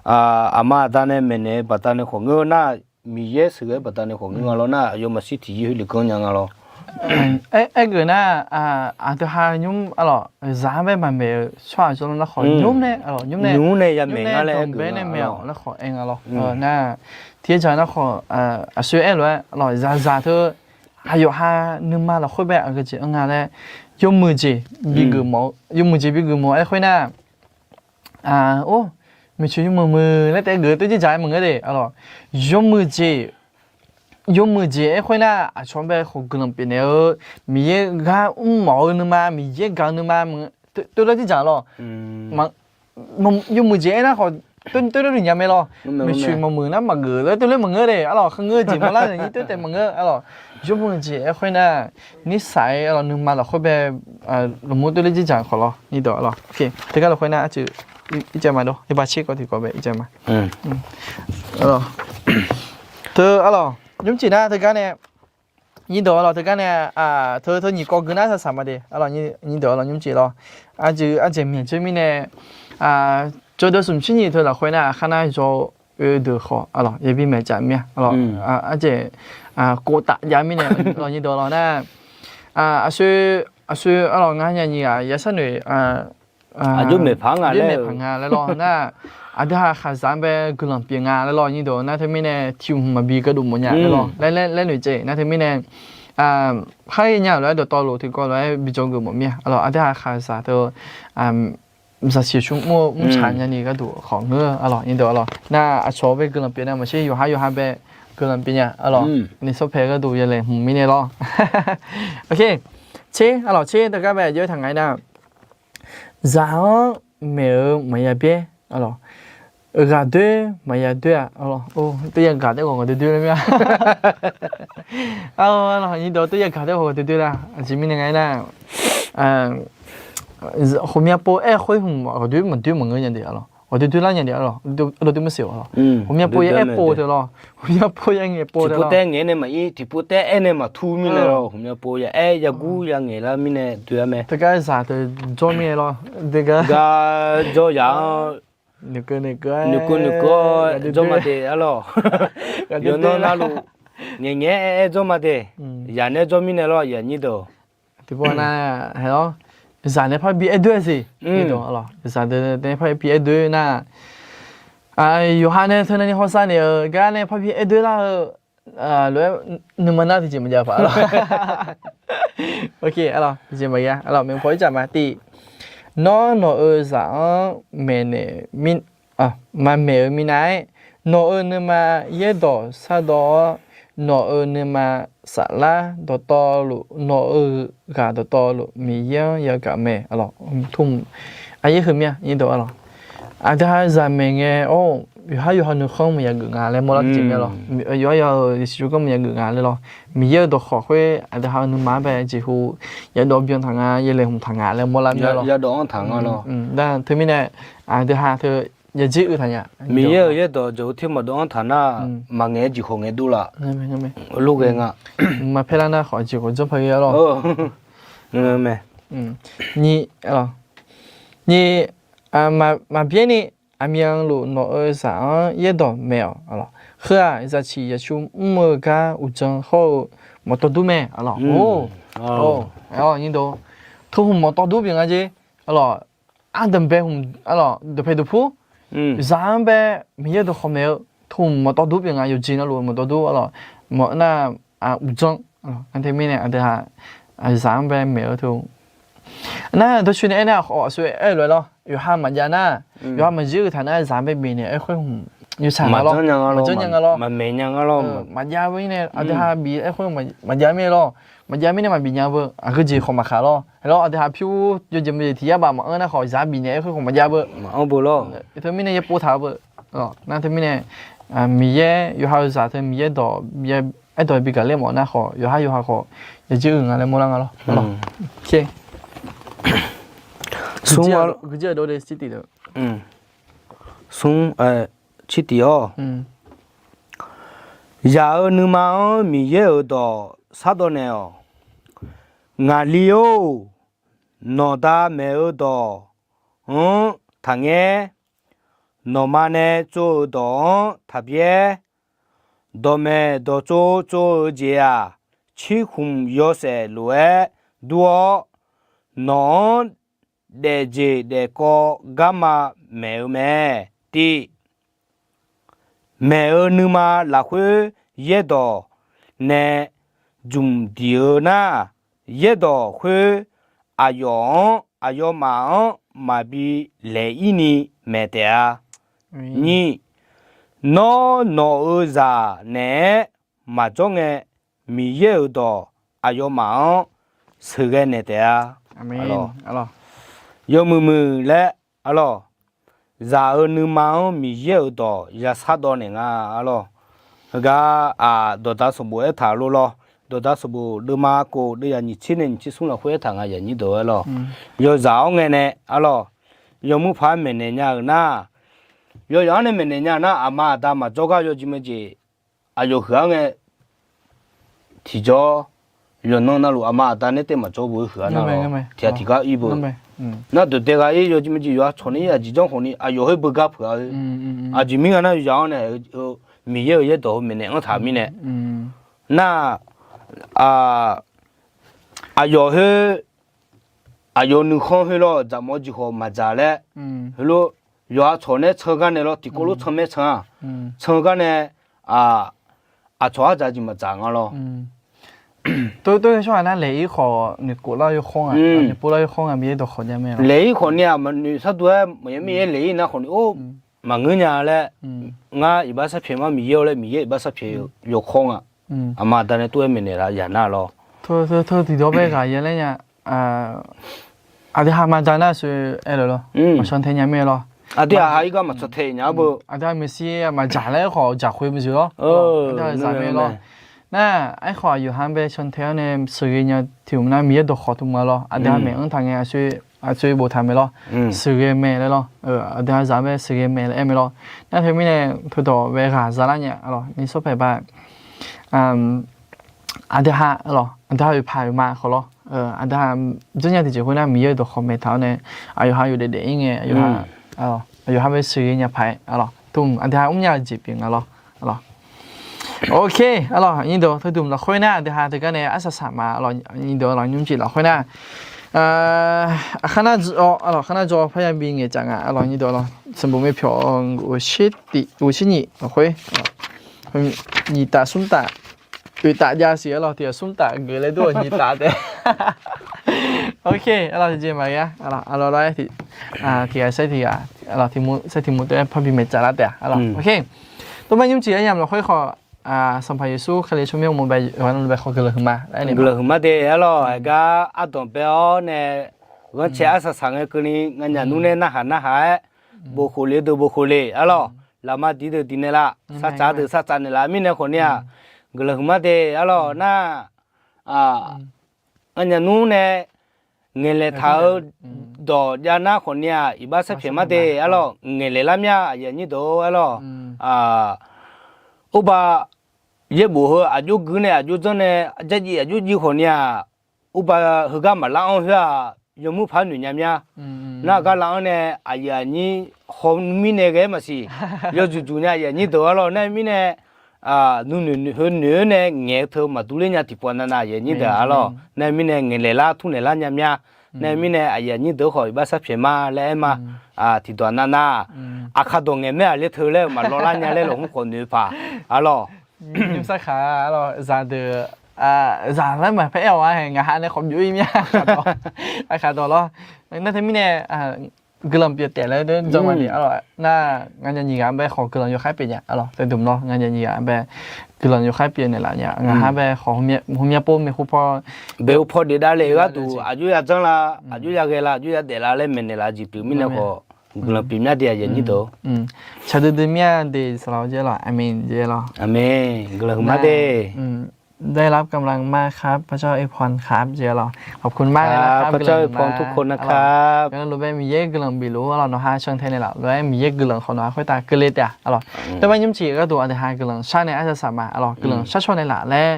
aqma aqda nae maeqnaeq-eu baqdanae khawf ngeur nar, Miqyaer sheuqghae-eu baqdanae khawf ngeur nga lawr nar, aqyawf maqshir tiqyir khoer leganr nya nga lawr. Aergeuf nar, aqdui ha nymr arlawr, zaq-anr bae maqmaeq-eu tsawrhaq jawrlanr nar khawf, nymr nae, nymr nae ya maeq nga laer aergeuf nga lawr. Nar, tiqjeq nar khawf, aqshoe aer lof-aer lawr, zaqzaq teu aqyawf ha nuima lafkhoer bae aqgeu jeq anr nga laer, yawmuiq jeq bi geufmawf-eu, yawmuiq jeq bi geufmawf-eu aer khoer nar, or, maeqtsoeq yawmuiq muiq laer taef-aer geuf-eu toer jirdzaq-aer maqngeur de, arlawr, yawmuiq jeq, yawmuiq jeq aer khoer nar, aqcawq-anr bae khawf guiqlanq pyeufnaeq-eu, Miqyaer gar mrmawf-eu nuima, Miqyaer gaq-eu nuima, toer laer jirdzaq lawr. Yawmuiq jeq aernar khawf, toer laer noeq nya mae lawr. Maeqtsoeq maqmuiq nar maqgeuf laer toer laer maqngeur de, arlawr, kharngeur-eu jeq mawrlar nyir toer taef maqngeur, arlawr, yawmuiq jeq aer khoer nar, nirsaq-aer arlawr nuima lafkhoer bae lmqmr toer laer jirdzaq khawf lawr, nyir dawq arlawr. Teugar lafkhoer nar arcuiv ircaev ma dov, yawba tser kawv tiqkawv bae ircaev ma. Teu arlawr, nymr jeq nar teugar nae, nyir dawq arlawr, teugar nae, teu teu nyiq kawv gui nar saqsaq ma de, arlawr, nyir dawq arlawr, nymr jeq lawr. Arcuiv arjeq myaq jir mirnae, jawrdeuv smq tser nyiq teu lafkhoer nar, aqkhar nar yaw oe deuq khawf arlawr, yabi maeq caf mir-a arlawr. Arjeq, kov taf jav mirnae arlawr, nyir dawq arlawr nar, aqshoe, aqshoe arlawr, ngar nya nyiq ghaq yasar noeq, aqjox maeqpaq nga laer lawr nar, aqdui ha khaqzaq-anr bae guiqlanq pyeuf nga laer lawr, nyir dawq nar teumirnae tiq hmq maqbi gardov mawf nya laer lawr, laer noeq jeq nar teumirnae, khar nya lof-aer dawqtawvluf tiqkawv lof-aer bi dzawgeuf mawf mir-a arlawr, aqdui ha khaqzaq teu zaqsiq smr mr-eu mrtsaq nyani gharduq khawf ngeur arlawr, nyir dawq arlawr nar, aqcawq bae guiqlanq pyeuf nar maqshir, yawqhar yawqha bae guiqlanq pyeuf nya arlawr, ni sawrpae gharduq yalaeq hmq mirnae lawr. Tser arlawr, tser teugar bae aqjox-aer taq nga-ir nar, zaq-anr maeq-eu maqya byaer arlawr, Ghaqdoer maqya doer-aq, teryagaq taef khawf ghaqdoer doer laer mir-a. Arlawq, nyir dawq teryagaq taef khawf ghaqdoer doer la. Aqjeq mirnae nga aernar, ghawqmya pov-aer khoer hmq ghaqdoer maqdoer maqngeur nya de arlawq. Ghaqdoer doer lar nya de arlawq. Ardawq doer maqsiq arlawq. Ghawqmya pov ya aer pov teu lawr. Ghawqmya pov ya ngaeq pov teu lawr. Tiqpov taef ngaeq nae maqir, tiqpov taef aer nae maqtur mirnae lawr. Ghawqmya pov ya aer yagur ya ngaeq lar mirnae doe-a mae. Teugar zaq teu jawr mirnae lawr. Teugar jawr yaq-anr noeqkeuv noeqkeuv-awr jawr ma de arlawq. Yawqnan navluf ngaeqngaeq-aer aer jawr ma de. Yaq nae jawr mirnae lawr, aqyuif aqnyir deuq. Tiqpov nar, haeq-awr, zaq nae parbi aer doer-a siq. Zaq nae parbi aer doer nar, yawqha nae teunav ni hawsav naeq-euq gar nae parbi aer doer lar-eu lof-aer nuima nar tiqjeq maqjav paq arlawq. Tiqjeq maqjav arlawq. Maeqpaw ircaf ma tiq, nawr nawq-euq zaq-anr maeqnaeq, maqmaeq-euq minav-aer, nawq-euq nuima yaerdawq shardawv-awr, nawq-euq nuima saflar dawqtawvluf, nawq-euq ghaq dawqtawvluf Miqyaer-anr yagaq mae. Arlawq, tmr, aqyaer heu mir-a, aqdui ha zaq maeq ngae, or, yawqhar yawqha nuikhanr maqya geuf nga laer mawrlar tiqjeq mir-a lawr. Yawqhar yawqha-euq yasiq jawrganr maqya geuf nga laer lawr. Miqyaer-euq dawqkhawq khoer aqdui ha-euq nuima-anr bae jeqhu yadawv byan taq nga, yalaeqhmq taq nga laer mawrlar mir-a lawr. Yadawv-anr taq nga lawr. Nar teumirnae aqdui ha teu yajeq uiq taq nya. Miqyaer-euq yaerdawq jeqhu ter maqdawv-anr taq nar, maqngaeq-aer jeqkhawq ngaeq dov laf. Lof ghae nga. Maqpaer lar nar khawf jeqkhawq janr paq ghae-a lawr. Nyiq, nyiq, maqbyaer ni aqmyanluf nawq-euq zaq-anr yaerdawq maeq-awq. Heu-aq, zaqsiq zaqsur mr-eu gar uqdzan hawr-eu mawqtawv dur mae. Arlawq, teuhmq mawqtawv dur pyeuf nga jeq. Arlawq, ardanqbae hmq, arlawq, dawqpae dawqpur, zaq-anr bae Miqyaer dawqkhawq maeq-eu teuhmq mawqtawv dur pyeuf nga. Yawqjeq navluf mawqtawv dur, arlawq, mawf nar, uqdzan, nar teumirnae aqdui ha zaq-anr bae maeq-eu teu nar dawrcoeni aernar khawf aqsur aer-eu lof-aer lawr. Yawqha maqjav nar, yawqha maqjir-eu taq nar zaq-anr bae bifnaeq-aer khoer hmq yawtsaq nga lawr. Maqjanr nya nga lawr. Maqjav-eu mirnae aqdui ha bif-aer khoer maqjav mirnae lawr. Maqjav mirnae maqbif nya beu. Aqgeu jeq khawf maqkhaq lawr. Aerlawr aqdui ha pyur yawjeq maqjeq tiq yar baf maqanr nar khawf zaq-anr bifnaeq-aer khoer khawf maqjav beu. Maqanr beu lawr. Teumirnae yaerpov taq-eu beu. Nar teumirnae Miqyaer yawqha-euq zaq teu Miqyaer dawq, aerdawq bigaq ler mawf nar khawf yawqhar yawqha khawf yajeq uiq nga laer mawrlar nga lawr. Smr, smr, cir tiq-awr, zaq-euq nuima-anr Miqyaer-euq dawq shardawq naeq-awq. Ngaqli-or, nawqda maeq-eu dawq-anr taqngaer. Nawqma nae tsov-euq dawq-anr taqbyaer. Dawqmaeq dawqtsov tsov-eu jeq-aq, cirkhmq yawshaef lof-aer dur-awr, nawq-anr daefjeq daefkawv garma maeq-eu mae. Tiv, maeq-eu nuima lafkhoer yaerdawq nae jmq diq-eu nar, yaerdawq khoer aqyawf-anr, aqyawfmaf-anr maqbi laeq-ir ni maeq taef-a. Nyiq, nawr nawq-euq zaq naeq-aer maqjawr ngae, Miqyaer-euq dawq aqyawfmaf-anr sheuqghae naeq taef-a. Yawmuiq muiq laer, arlawr, zaq-euq nuima-anr Miqyaer-euq dawq yashardawv naeq nga, arlawr. Heugar-aq, dawqda sanqbof aertaq lof lawr. Dawqda sanqbof deuvma kof deuvyaq nyiq tser nae nyiq tser smr lafkhoer aertaq nga, aqyuif aqnyir deuq-aer lawr. Yawzaq-awr ngae nae, arlawr, yawmuir paq-aer maeqnaeq nya-euq nar, yawzaq-anr nae maeqnaeq nya-eu nar, aqma aqda maqjawr gar yawjeq majeq aqyawf huiq-anr ngae, tiqjawr, yawqnan navluf aqma aqda nae taef maqjawr beu-aer huiq-a nar lawr. Tiqghaq tiqgar ir beu. Nar dawqdae ghaq-ir yawjeq majeq yawqha cawq nae ir aqjeq janr khawf ni aqyawf khoer beugar peuq-a. Aqjeq mirnae nar yawzaq-anr nae Miqyaer-euq yaerdawq-eu maeqnaeq-anr taq mirnae, nar, aqyawf khoer, aqyawf nuikhanr khoer lawr, dzaqmawf-eu jeq khawf maqdzaq laer, heulof, yawqha cawq nae can gar nae lawr, tiqkawv lof can maer can-a. Can gar nae, aqcawq-anr dzaq jeq maqdzaq nga lawr. Tov tov-aer tsawrhaq nar laeq-ir khawf noeqkov lar yawkhawr nga, noeqpov lar yawkhawr nga, Miqyaer dawqkhawq jar mae lawr. Laeq-ir khawf ni-aq, maqnoeq sharduq-aer maqya mir-aer laeq-ir nar khawf ni, or, maqngeur nya laer, ngar iqbax sharpyaeq ma, Miqyaer-awr laer Miqyaer iqbax sharpyaeq yawkhawr nga. Aqma aqda nae tov-aer maeqnaeq la yaq nar lawr. Teu tiqdawq bae ghaq ya laer nya, aqdui ha maqda nar sher-aer lawr, maqshan tae nya mae lawr. Aqdui-aq ha ir gar maqtsawq tae nya-a beu. Aqdui-aq maeqshi maqdzaq laer khawf dzaq khoer maqzeuq lawr. Aqdui-aq zaq mae lawr. Nar, aerkhawf aqyawf ha bae can tae-awr nae sheuqghae nya tiq hmq nar Miqyaer dawqkhawq tmq-a lawr. Aqdui ha maeq-anr taq ngae aqsur boftaq mae lawr. Sheuqghae mae laer lawr. Aqdui ha zaq bae sheuqghae mae laer aer mae lawr. Nar teumirnae teudawq bae ghaq za lar nya-a lawr. Nishawr paeq ba aqdui ha lawr, aqdui ha oeqpaq oeqma khawf lawr. Aqdui ha dzeur nya tiqjeq khoer nar Miqyaer-euq dawqkhawq maeqtaq-awr nae aqyawf ha yawdaef daef-ir ngae, aqyawf ha bae sheuqghae nya paq-aer lawr. Tmq aqdui ha mrnya-eu jeq pyeuf nga lawr. Ok, a lawr, nyiqdeuq teudmq lafkhoer nar aqdui ha teugar nae arsaq saq ma lawr. Nyiqdeuq lawr, nymrcif lafkhoer nar, aqkar nar, aqkar nar jawr parya bi ngaeqcaf nga a lawr. Nyiqdeuq lawr, sanqbof mae pyawq-eu shir nyif lafkhoer nyiq taf smr taf, oeq taf jav siq a lawr. Tiq ghaq smr taf geuf laer dur-awq nyiq taf taef. Ok, a lawr, tiqjeq maqghae-a a lawr. A lawr lawr-aer tiq ghaq saer tiq ghaq, saer tiq mq taef-aer parbi maeqcaf lar taef-a a lawr. Ok, tov ma nymrcif aryamq lafkhoer khawf, Sanqpaq Yeqsur Kali tsawrmyanr uqmov bae yawqha navluf bae khawf guiqlanq huiqma. Guiqlanq huiqma de a lawr. Aqgar ardanq bae-awr nae ghanrcae arsaq saq ngae keuvni nganyaf nmr nae narhaq narhaq-aer, bof khof le deuq bof khof le a lawr. Lafma diq deuq diq naeqlaf, sartsaf deuq sartsaf naeqlaf mirnae khawfni-aq, guiqlanq huiqma de a lawr. Nar, nganyaf nmr nae ngaeqlaeq taq-eu dawq jav nar khawfni-aq, iqbax sarpyaeq ma de a lawr. Ngaeqlaeq lar mya aqyuif aqnyir deuq a lawr. Oba yaerbof heu aqjox gui nae aqjox dzanr nae jarjiv aqjox jiv khawfni-aq, oba heugar maqlar-anr khoer-aq, yawmuir paq noeq nya mya. Nar gar lar-anr nae aqyuif aqnyir haw mirnae ghae-aer maqsiq. Yawjuq juq nya aqyuif aqnyir deuq a lawr. Nar mirnae nuinoeq heu noeq-aer nae ngaeq-eu teu maqdur ler nya tiqpov navnav aqyuif aqnyir deuq a lawr. Nar mirnae ngaeqlaeq lar tmr naeq lar nya mya. Nar mirnae aqyuif aqnyir deuq khawf iqbax sarpyaeq ma laer aer ma. Tiqdawq navnav aqkaq dawq ngaeq maer-aq ler teu laer-eu maqlawr lar nya laer lafhmr khawf noeq paq a lawr. Nymr sarkaq a lawr, zaqdeuq zaq laer maqpaer aer-awq-a hae. Ngaq ha nae khawf byov-ir mya. Aqkaq dawq lawr. Nar teumirnae guiqlanq pyeuf taef laer janr ma de a lawr. Nar nganyaf nyiq ghaq bae khawf guiqlanq yawkhaer pyeuf nya a lawr. Teudmq lawr, nganyaf nyiq ghaq bae guiqlanq yawkhaer pyeuf naeqlaf nya. Ngaq ha bae khawf hmqmya pov maeqhu paw, baeqhu paw daef davle-eu gharduq aqjox ya janr la, aqjox ya ghae la, aqjox ya daef la laer maeqnaeq laf jeq pyeuf mirnae khawf guiqlanq pyeuf mya de aqyuif aqnyir deuq. Tsaq duidui mya de saqlaq jeq lawr. Aqmeq jeq lawr. Aqmeq. Guiqlanq huiqma de. ได้รับกำลังมากครับ พระเจ้าอวยพรครับ jeq lawr. ขอบคุณมากเลยนะครับ พระเจ้าอวยพรทุกคนนะครับ guiqlanq huiqma. Ngar lof-aer Miqyaer guiqlanq bifluf a lawr. Nawq ha can tae naeqlaf lof-aer Miqyaer guiqlanq khawf nawq ha khoertav keuvle taef-a a lawr. Tov ma nymrcif gharduq aqdui ha guiqlanq shar nae arsaq saq ma a lawr. Guiqlanq shar caw naeqlaf laer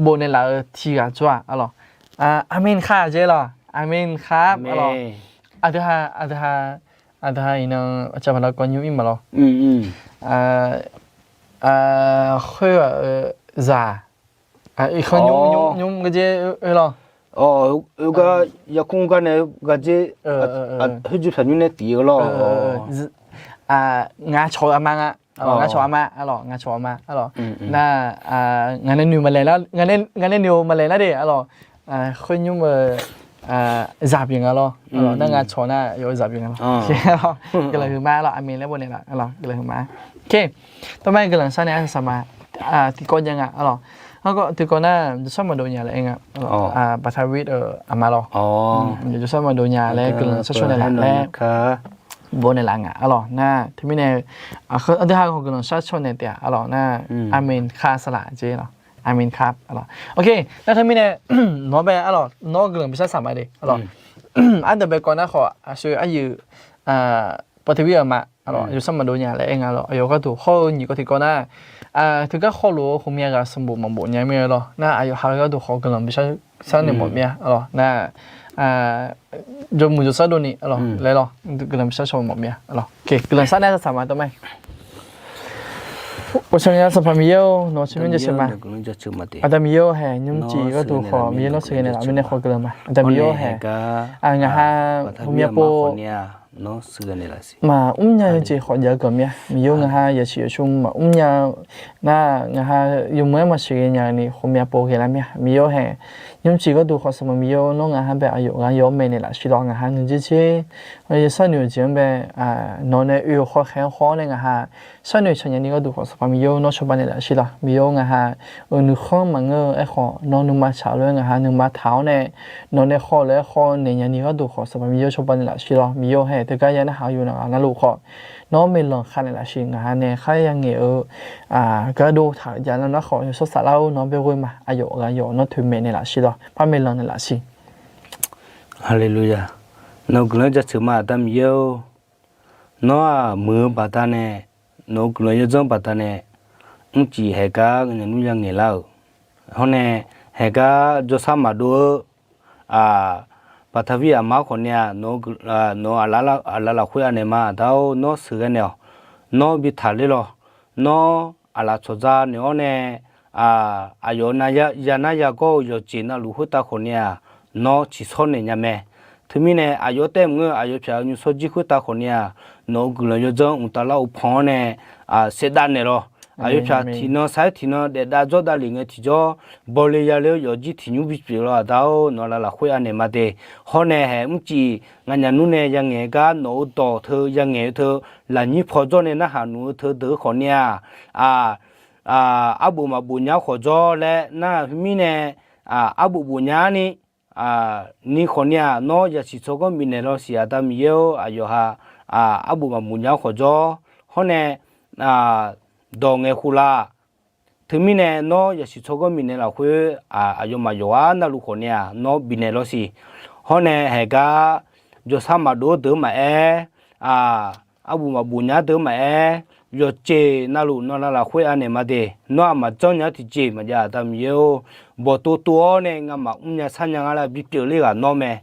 bof naeqlaf-eu tiq ghaq jawr-aq a lawr. Aqmeq kaq jeq lawr. Aqmeq kaq a lawr. Aqdui ha, aqdui ha, aqdui ha iqnan aqcawq paqda kawv nymr ir ma lawr. Khoer-aq, zaq, iqkhanr nymr, nymr gharjaer oe lawr. Oe gar yarkmr gar nae gharjaer, khoerjir pyaq nymr nae tif-eu lawr. Ngaq cawq-eu aqma nga. Ngaq cawq aqma a lawr, ngaq cawq aqma a lawr. Nar, ngaq nae noeq maqlaeq lar, ngaq nae noeq-eu maqlaeq lar de a lawr. Khoer nymr-eu zaq pyeuf nga lawr. Nar ngaq cawq nar yawf-eu zaq pyeuf nga lawr. Guiqlanq huiqma a lawr. Aqmeq laer bof naeqlaf a lawr. Guiqlanq huiqma. Tov ma guiqlanq shar nae arsaq saq ma. Tiqkawv jav nga a lawr. Tiqkawv nar jawrshar maqdov nya laer aer nga. Baqtawit-eu aqma lawr. Jawrshar maqdov nya laer guiqlanq shar caw naeqlaf laer bof naeqlaf nga a lawr. Nar teumirnae aqdui ha khawf guiqlanq shar caw naeq taef-a a lawr. Nar aqmeq kaq saqlaq jeq lawr. Aqmeq kaq a lawr. Ok, nar teumirnae nawq bae a lawr, nawr guiqlanq bishar saq ma de a lawr. Aqdui bae kawv nar khawf aqsur aryuif Baqtawit-eu aqma a lawr, jawrshar maqdov nya laer aer nga lawr. Aqyawf gharduq hawr-eu nyiq kawv tiqkawv nar, teugar khawf lof-eu ghawqmya ghaq sanqbof maqbof nya mir-a lawr. Nar aqyawf ha gharduq khawf guiqlanq bishar shar naeq mawf mir-a a lawr. Nar jawrmuiq jawrshar dovni a lawr laer lawr, guiqlanq bishar shar mawf mir-a a lawr. Guiqlanq shar nae arsaq saq ma tov ma. Ghawqshaq nya Sanqpaq Miqyaer-or, nawq-eu tsawrmyanr jaceuq ma. Aqda Miqyaer-or hae, nymrcif gharduq khawf Miqyaer nawr sheuqghae naeqlaf mirnae khawf guiqlanq ma. Aqda Miqyaer-or hae, ngaq ha ghawqmya pov maqmr nya-eu jeq khawf jav-eu guiqlanq mir-a. Miqyaer-or, ngaq ha yasiq yawshuir maqmr nya-eu nar, ngaq ha yawmuiq-aer maqsheuqghae nya-eu ni ghawqmya pov ghae lar mir-a. Miqyaer-or hae, Nymrcif gharduq khawf Sanqpaq Miqyaer-or, nawr ngaq ha bae aqyawf gaq yawf-anr maeqnaeq laf shir lawq. Ngaq ha nuijer tser, sharnoeq-eu jeq-anr bae, nawq nae oe-euq khawkhaeq-anr khawf-awr nae ngaq ha sharnoeq tsawq nyani gharduq khawf Sanqpaq Miqyaer-or, nawr cawba naeq laf shir lawq. Miqyaer-or, ngaq ha-euq nuikhanr maqngeur-eu aerkhawf nawr nuima tsaq lof-aer ngaq ha nuima taq-awr nae, nawq nae khawf lof-aer khawf naeq nyani gharduq khawf Sanqpaq Miqyaer-or, cawba naeq laf shir lawq. Miqyaer-or, haeq teugar ya narhaq-eu yawqnaq ghaq navluf khawf nawr maeqlanq khavnaeq laf shir. Ngaq ha nae khar ya ngaeq-eu gardov taq-eu jav nar khawf yawshawr saflar-or, nawr bae ghoe ma. Aqyawf gaq yawf nawr toeqmaeq naeq laf shir lawq. Par maeqlanq naeq laf shir. Haleluya. Nawq-eu guiqlanq jaceuq ma, Aqda Miqyaer-or. Nawr-aq muiq-eu baqdanae, nawq-eu guiqlanq yawdzanr baqdanae, mrcif haeq gar nymr ya ngaeq lar-euq, hawr nae haeq gar jawrshar maqdov-eu, baqtaqvir aqma khawf nae-aq, nawq-eu aqlaf lafkhoer anaeq ma, Aqda-or, nawr sheuqghae naeq-awq. Nawr bi taqler lawq. Nawr aqlaf tsawqdza noeq-awr nae, aqyawf na ya nar yagawr-eu yawqjeq navluf khoertav khawf nae-aq, nawr ciqshawr naeq nya mae. Teumirnae aqyawf taef maqngeur, aqyawf pyaq-eu nymrshawr jir khoertav khawf nae-aq, nawq-eu guiqlanq yawdzanr mqtav lar-eu pan-awr nae, saevdav naeq lawq. Aqyawf pyaq tiqnan sar-aer tiqnan daefdav dzawrdav lef ngae tiqjawr, bawle yale-eu yawfjir tiqnymr bipyeuf lawq, Aqda-or, nawq-eu aqlaf lafkhoer anaeq ma de. Hawr nae haeq mrcif nganyaf nmr nae ya ngaeq-eu gar nawq-eu dawq teu ya ngaeq-eu teu, lafnyir paw jawr nae narhaq nmq-eu teu deuq-eu khawf nae-aq, arbof maqbof nya-awr khawf jawr laer nar-aq, mirnae arbof bof nya-ar ni, ni khawf nae-aq, nawr yasiq tsawrganr bifnaeq lawq siq, Aqda Miqyaer-or, aqyawf ha arbof maqbof nya-awr khawf jawr, hawr nae dawq ngaeq khof laf. Teumirnae nawr yasiq tsawrganr bifnaeq lafkhoer, aqyawfmaf yawqghaq navluf khawf nae-aq, nawr bifnaeq lawq siq. Hawr nae haeq gar jawrshar maqdov-eu deuq-eu maqaer, arbof maqbof nya-ar deuq-eu maqaer, yawqjeq navluf nawq-eu aqlaf lafkhoer anaeq ma de. Nawr-aq maqjanr nya-ar tiqjeq maqjav, Aqda Miqyaer-or, bawqtov tov-awr nae ngamaf mrnya sharnya nga laer bipyeuf ler ghaq nawr mae.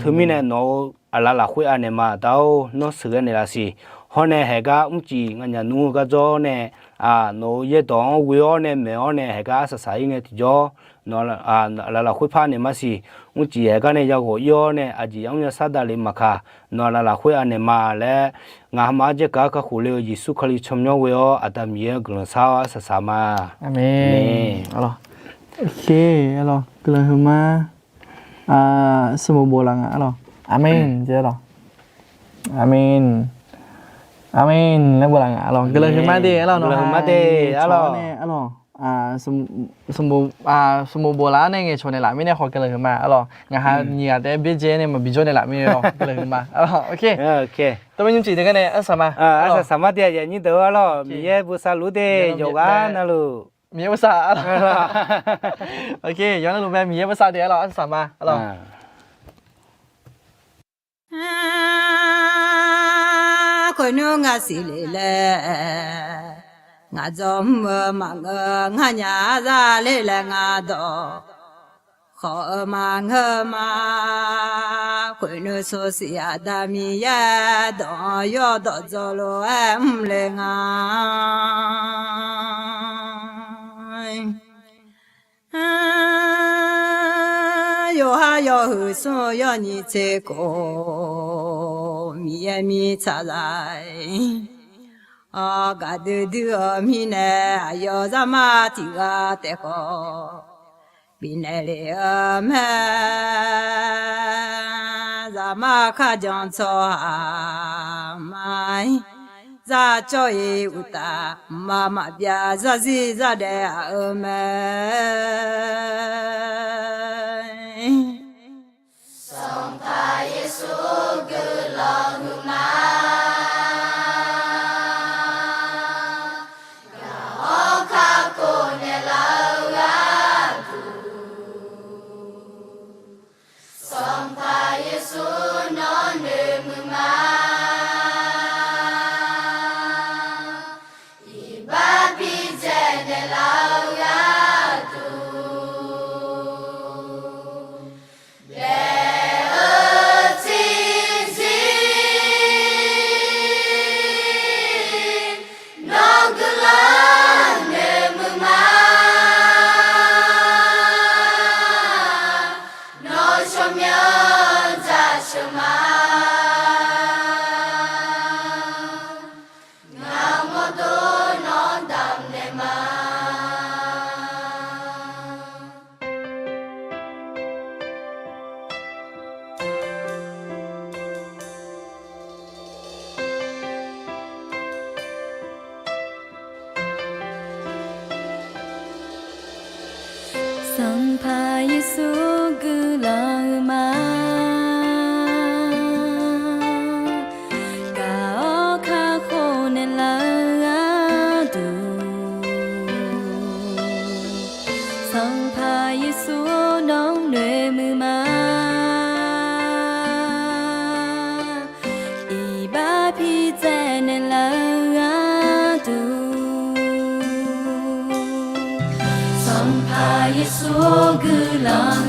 Teumirnae nawq-eu aqlaf lafkhoer anaeq ma, Aqda-or, nawr sheuqghae naeq laf siq. Hawr nae haeq gar mrcif nganyaf nmr-eu gar jawr nae, nawq-eu yaerdawq-anr ghoe-awr nae maeq-awr nae haeq gar arsaq saq-ir ngae tiqjawr, nawq-eu aqlaf lafkhoer par naeq ma siq. Mrcif haeq gar nae yaghawq ir-awr nae aqjeq yamr yashar davlef maqkaq, nawq-eu aqlaf lafkhoer anaeq ma laer, ngaq hama-anr jaerkaq-aer kakhof le-eu Yeqsur Kali tsawrmyanr ghoe-awr Aqda Miqyaer-anr guiqlanq shar-awr arsaq saq ma. Aqmeq. Aqlawq. Aqlawq. Guiqlanq huiqma. Sanqbof bof laf nga, aqlawq. Aqmeq. Aqmeq. Aqmeq laer bof laf nga, aqlawq. Guiqlanq huiqma de, aqlawq. Nawq ha de, aqlawq. Sanqbof bof laf-awr nae ngaeqcawq naeqlaf mirnae khawf guiqlanq huiqma, aqlawq. Ngaq ha nyiq ghaq taef-aer byaerdzae nae maqbi jawr naeqlaf mirnae lawq, guiqlanq huiqma, aqlawq. Tawrmyanr nymrcif teugar nae arsaq ma. Arsaq saq ma de, aqyuif aqnyir deuq-eu, aqlawq. Miqyaer bosav luf de, yawqghaq navluf. Miqyaer bosav, aqlawq. Yawqghaq navluf mae, Miqyaer bosav de, aqlawq. Arsaq saq ma, aqlawq. Khoernmr ngaq siqle laer, ngaq dzawr mr-eu maqngeur, nganyaf zale laer ngaq dawq khawf-eu maqngeur ma. Khoernmr sawrsiq Aqda Miqyaer dawq-anr yawdawq dzawr lof-aer mrle nga. Yawqha yawhuiq smr-eu yawnyiq tser khof, Miqyaer mirtsaq zaq-aer, gaqdui dui-eu mirnae aqyawf zaqmar tiq ghaq taef khawf bifnaeq lef-eu mae. Zaqmar kharjan tsawrhaq ma-ir, zar cawv-ir uqtaf, mqmaq maqbyav zarzir zardaef aq-eu mae. Sanqpaq Yeqsur guiqlanq huiqma. Gaq-awr kakhof naeqlaf-eu gharduq, Sanqpaq Yeqsur nawr noeqmuiq ma. Iqbax bidzaeq naeqlaf-eu gharduq, Danq